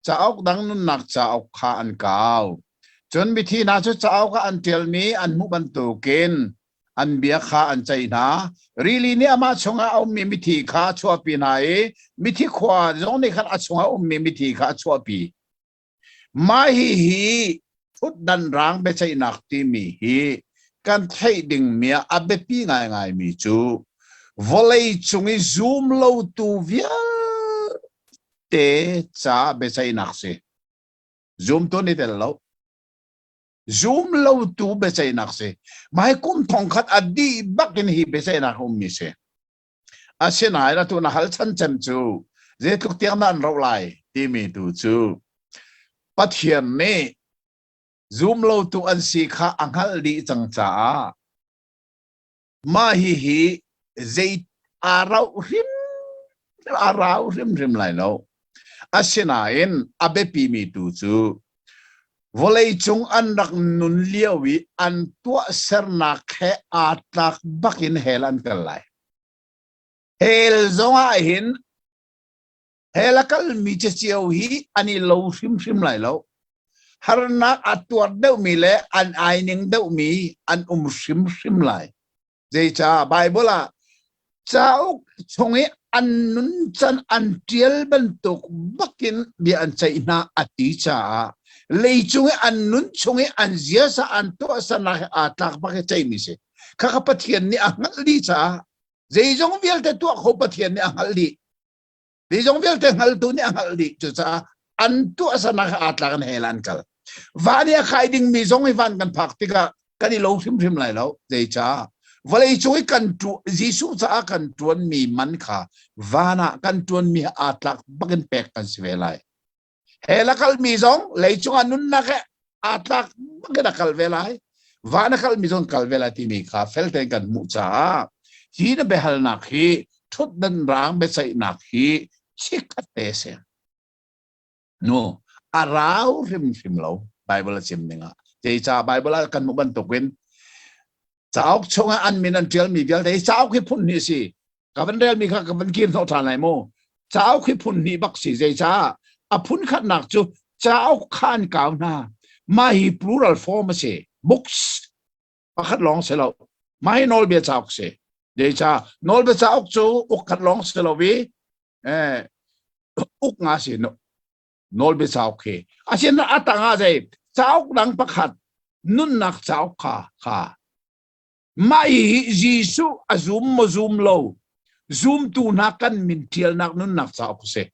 Speaker 2: cauk dang nunnak cauk kha an kau. Cun mithi hna cu cauk ah an ṭialmi an hmuh bantukin an bia kha an ceih hna. Rili nih amah chungah a ummi mithi kha a chuahpi hna i mithi khua zong nih khan a chungah a ummi mithi kha a chuahpi. Mah hihi thutdan rang biaceihnak timi hi kan theih dingmi ah a biapi ngaingaimi cu vawlei cung i zum lotu vialte ca biaceihnak si. Zumtu an i tel lo. Zum lotu biaceihnak si. Mah hi kum thongkhat a dih bak in hi biaceihnak a ummi si. Asinain atu na hal chan cem cu zeitluk tiang dah an roh lai timi tu cu Pathian nih zum lotu an si kha a hngalh dih cang caah Mah hihi zei aa rauh hrim a rau hrimhrim lai lo. Asinain a biapimi tu cu vawleicung an rak nun lio i an tuahsernak he aa tlak bakin hell an kal lai. Hell zong ah hin hell a kalmi cio hi an i lo hrimhrim lai lo. Harnak a tuar deuhmi le an aining deuhmi an um hrimhrim lai. Zeicah Baibal ah cauk chung i an nuncan an ṭial bantuk bakin bia an ceih hna a ti caah leicung i an nun chung i an ziaza an tuahsernak he aa tlak bak i ceihmi si. Khakha Pathian nih a hngalh dih caah zeizong vialte tuah kho Pathian nih a hngalh dih. Zeizong vialte hngaltu nih a hngalh dih. Cucaah an tuahsernak he aa tlak in hell an kal. Van i a kai dingmi zong hi van kan phak tikah kan i lo hrimhrim lai lo. Zeicah? Vawleicung i kan tu Jesuh caah kan ṭuanmi man kha van ah kan ṭuanmi he aa tlak bakin pek kan si ve lai. Hell a kalmi zong leicung ah nunnak he aa tlak bakin a kal ve lai. Van a kalmi zong kal ve lai timi kha fel tein kan hmuh caah hi na biahalnak hi ṭhutdan raang biaceihnak hi chikkhat te a si. Nu, a rau hrimhrim lo. Bible a chim ning ah. Zeicah Bible ah kan hmuh bantukin cauk chungah an min an ṭialmi vialte hi cauk hi phun hnih si. Ka van relmi kha ka van kir hnawh ṭhan lai mu. Cauk hi phun hnih bak si. Zeicah a phun khatnak cu cauk kha an kau hna. Mah hi plural form a si. Books pakhat lawng si lo. Mah hi nawlbia cauk si. Zeicah nawlbia cauk cu uk khat lawng si lo i eh, uk nga si nawlbia cauk khi. Asinain a tang ah zei cauk dang pakhat nunnak cauk kha kha mah hi Jesuh a zum maw zum lo zumtu hna kan min ṭialnak nunnak cauk a si.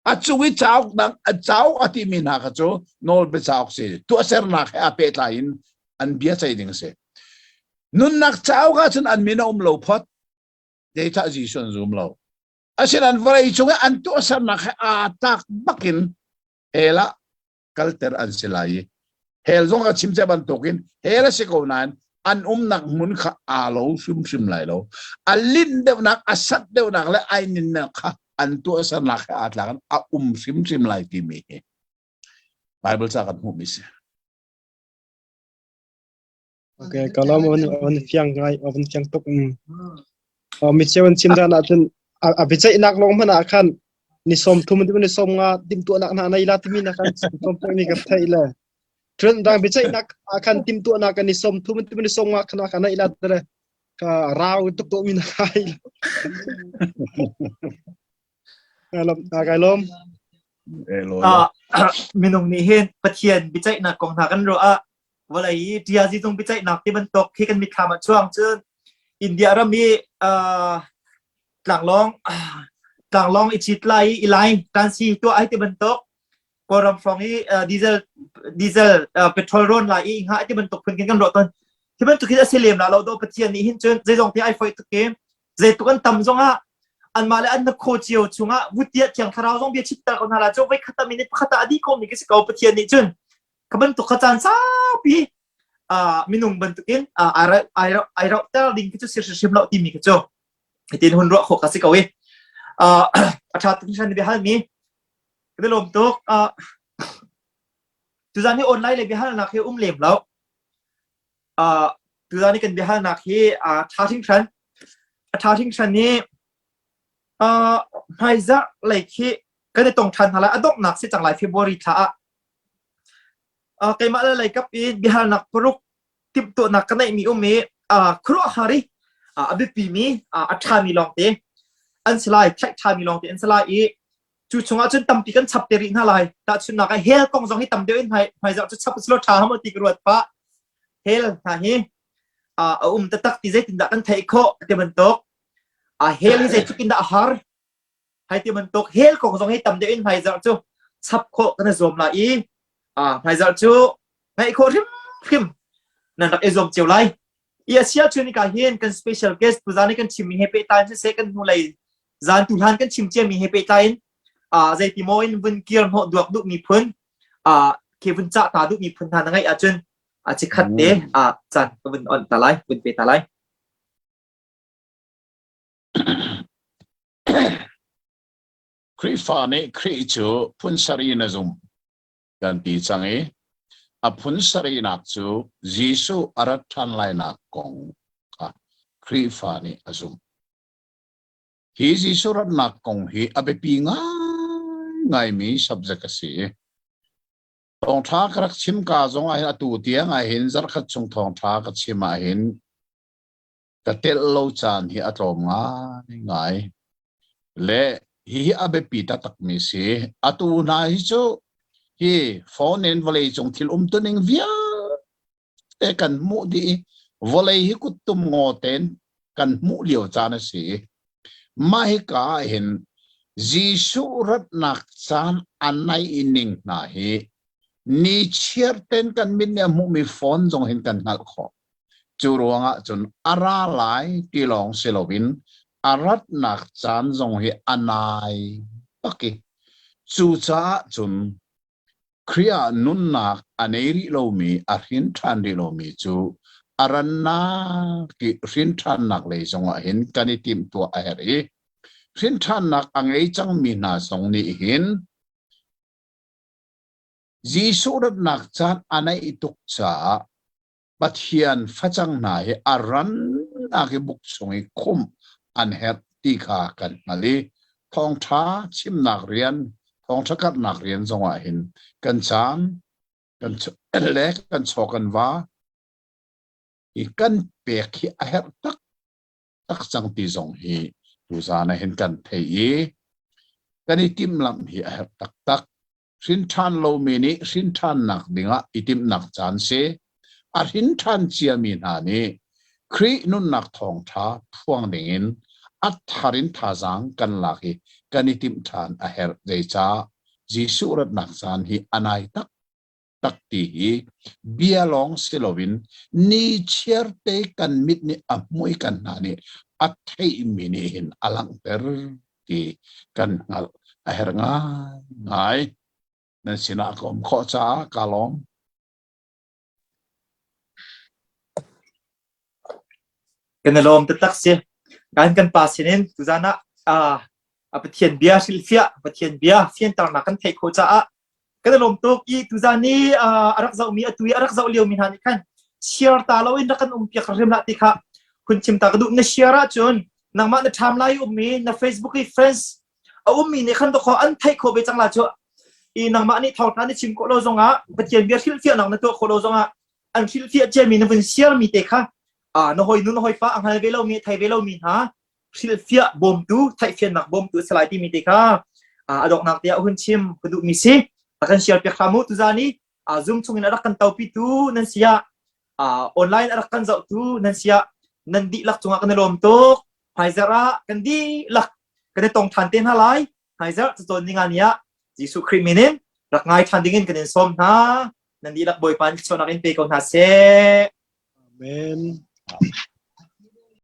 Speaker 2: A cung i cauk dang a cauk a timi hna kha cu nawlbia cauk si tuahsernak he aa pehtlai in an bia ceih ding a si. Nunnak cauk ahcun an min a um lo phot. Zeicah Jesuh an zum lo. Asinain vawlei cung i an tuahsernak he aa tlak bakin hell ah kalter an si lai i hell zong a chim cia bantukin hell a si ko nain an umnak hmun kha aa lo hrimhrim lai lo. A linh deuhnak, a sat deuhnak le ai ninnak kha an tuahsernak he aa tlak in a um hrimhrim lai timi hi Bible ca kan hmuhmi si.
Speaker 3: Okay, ka lawm on on fiang ngai on fiang tuk. Mm. Oh, mi cheu an chim dan ahcun a a biaceihnak lawng hmanh ah khan ni sawm thum ni sawm nga timhtuahnak hna nei la timi na kan sawm mi ka theih le cun dang biaceihnak ah khan timhtuahnak kan ni sawm thum ni sawm nga khan ka nei la tele ka rau tuk to mi na kai kai lom
Speaker 1: minung nih hin Pathian biaceihnak kong hna kan ruah ah vawlei i ṭiazi cung biaceihnak ti bantuk khi kan mitthlam ah chuang cun India ram i tlanglawng tlanglawng i cit lai i line tansi tuah ai ti bantuk Kawlram hrawng i diesel diesel petrol rawn lai i ngah ti bantuk phun khin kan ruah ton hi bantuk hi a si lem la lo do Pathian nih hin cun zeizong te ai foi tuk i zeitluk an tam zongah anmah le an na khaw cio chungah vutia thiang thlarau zong bia chit ter ko hna la cu voi khat a minute pakhat ah a dih ko mi khi si ko Pathian nih cun Kha bantuk kha caan saupi minung bantukin ai rauhter ding khi cu si hrimhrim lo timi khi cu hitin hun ruah khawh ka si ko i a ṭha tuk hringhran biahalmi ka lawm tuk. Tuzan hi online le biahalnak hi um lem lo. Tuzan i kan biahalnak hi a ṭha hringhran. A ṭha hringhran i hmaizarh lei khi kan i tong ṭhan hna lai. A donghnak si cang lai February thla ah. Keimah le leikap i biahalnak paruk timhtuahnak ka neihmi um i khuaruahhar i a biapimi a ṭhami lawngte an si lai, thlaih ṭhami lawngte an si lai i cu chungah cun tampi kan chap te rih hna lai. Tahchunhnak ah hell kong zong hi tam deuh in hmaizarh cu chap usulaw ṭha ham ti ka ruat pah. Hell hna hi a um taktak ti zeitindah kan theih khawh ti bantuk. Hell hi zeitluk in dah a har? Hai ti bantuk hell kong zong hi tam deuh in hmaizarh cu chap khawh kan i zuam lai i hmaizarh cu ngaih khawh hrimhrim nan rak i zuam cio lai. I a sia chun ka hin kan special guest tuzan i kan chimmi he pehtlai in siseh kan hnulei zan tu hlan kan chim ciami he pehtlai in zeiti maw in vun kir hnawh duak duh mi phun khi vun cah ta duh mi phun hna na ngaih ahcun chikhat te caan ka vun on ta lai vun pe ta lai.
Speaker 2: Khrihfa nih Khrih cu phun sarih in a zumh kan ti cang i a phun sarihnak cu Jesuh a rat ṭhan lainak kong kha Khrihfa nih a zumh. Hi Jesuh ratnak kong hi a biapi ngaingaimi subject a si. Thawngṭha ka rak chim ka zong ah hin atu tiang ah hin zarhkhat chung thawngṭha ka chim ah hin Ka telh lo caan hi a tlawm ngaingai. Le hihi a biapi taktakmi si. Atu hna hi cu hi phone in vawleicung thil umtuning vialte kan hmuh dih i vawlei hi kuttum ngaw tein kan hmuh lio caan a si i mah hika ah hin Jesuh ratnak caan a naih ning hna hi ni chiar ten kan mit nih a hmuhmi phone zong hin kan hngalh khawh. Cu ruangah cun a ra lai ti lawng si loin a ratnak caan zong hi a nai bak i cucaah cun Khrih ah nunnak a nei rih lomi, a hrin ṭhan rih lomi cu a rannak i hrin ṭhannak lei zongah hin kan i timhtuah a herh i hrin ṭhannak a ngei cangmi hna zong nih hin. Jesuh ratnak caan a naih tuk caah Pathian facang hna hi a rannak i buk chung i khumh an herh ti kha kan hngalh i thawngṭha chimnak rian, thawngṭha karhnak rian zongah hin kan caan kan le kan chaw kan va hi kan pek hi a herh tak tak cang ti zong hi tuzaan ah hin kan thei i kan i timhlamh hi a herh taktak. Hrinṭhan lomi nih hrinṭhannak dingah i timhnak caan si. A hrinṭhan ciami hna nih Khrih nunnak thawngṭha phuang dingin a thar in thazaang kan lak i kan i timh ṭhan a herh. Zeicah? Jesuh ratnak caan hi a nai tak tak ti hi bia lawng si loin ni chiarte kan mit nih a hmuh i kan hna nih a theihmi nih hin a langhter ti kan hngalh a herh ngaingai. Nan sinah ka um khawh caah kaa lawm.
Speaker 1: Kan i lawm taktak si. Kan kan pa sinin tuzan ah a Pathian bia hrilhfiah Pathian bia fianternak kan theih khawh caah kan i lawm tuk i tuzan i a rak zohmi atu i a rak zoh liomi hna nih khan share ta loin rak kan um piak hrim lah ti kha hun chim ta ka duh na share ahcun nangmah na ṭham lai ummi na Facebook i friends a ummi nih khan dawkaw an theih khawh ve cang la cu i nangmah nih thawngṭha na chim khawh lo zongah Pathian bia hrilhfiahnak na tuah khawh lo zongah an hrilhfiah ciami na vun share mi te kha na hawi nu na hawi fa a hngal ve lomi thei ve lomi hna hrilhfiah bawmtu theihfiannak bawmtu a si lai timi te kha a donghnak te ah hun chim ka duhmi si a kan share piak hram u tuzan i Zoom chungin a rak kan topitu nan sia online a rak kan zohtu nan sia nan dihlak cungah kan i lawm tuk hmaizarh ah kan dihlak kan i tong ṭhan te hna lai hmaizarh cacawn ninga ni ah Jesuh Khrih min in rak ngai ṭhan dingin kan in sawm hna nan dihlak Bawipa nih thluachuahnak in pe ko hna seh
Speaker 3: Amen.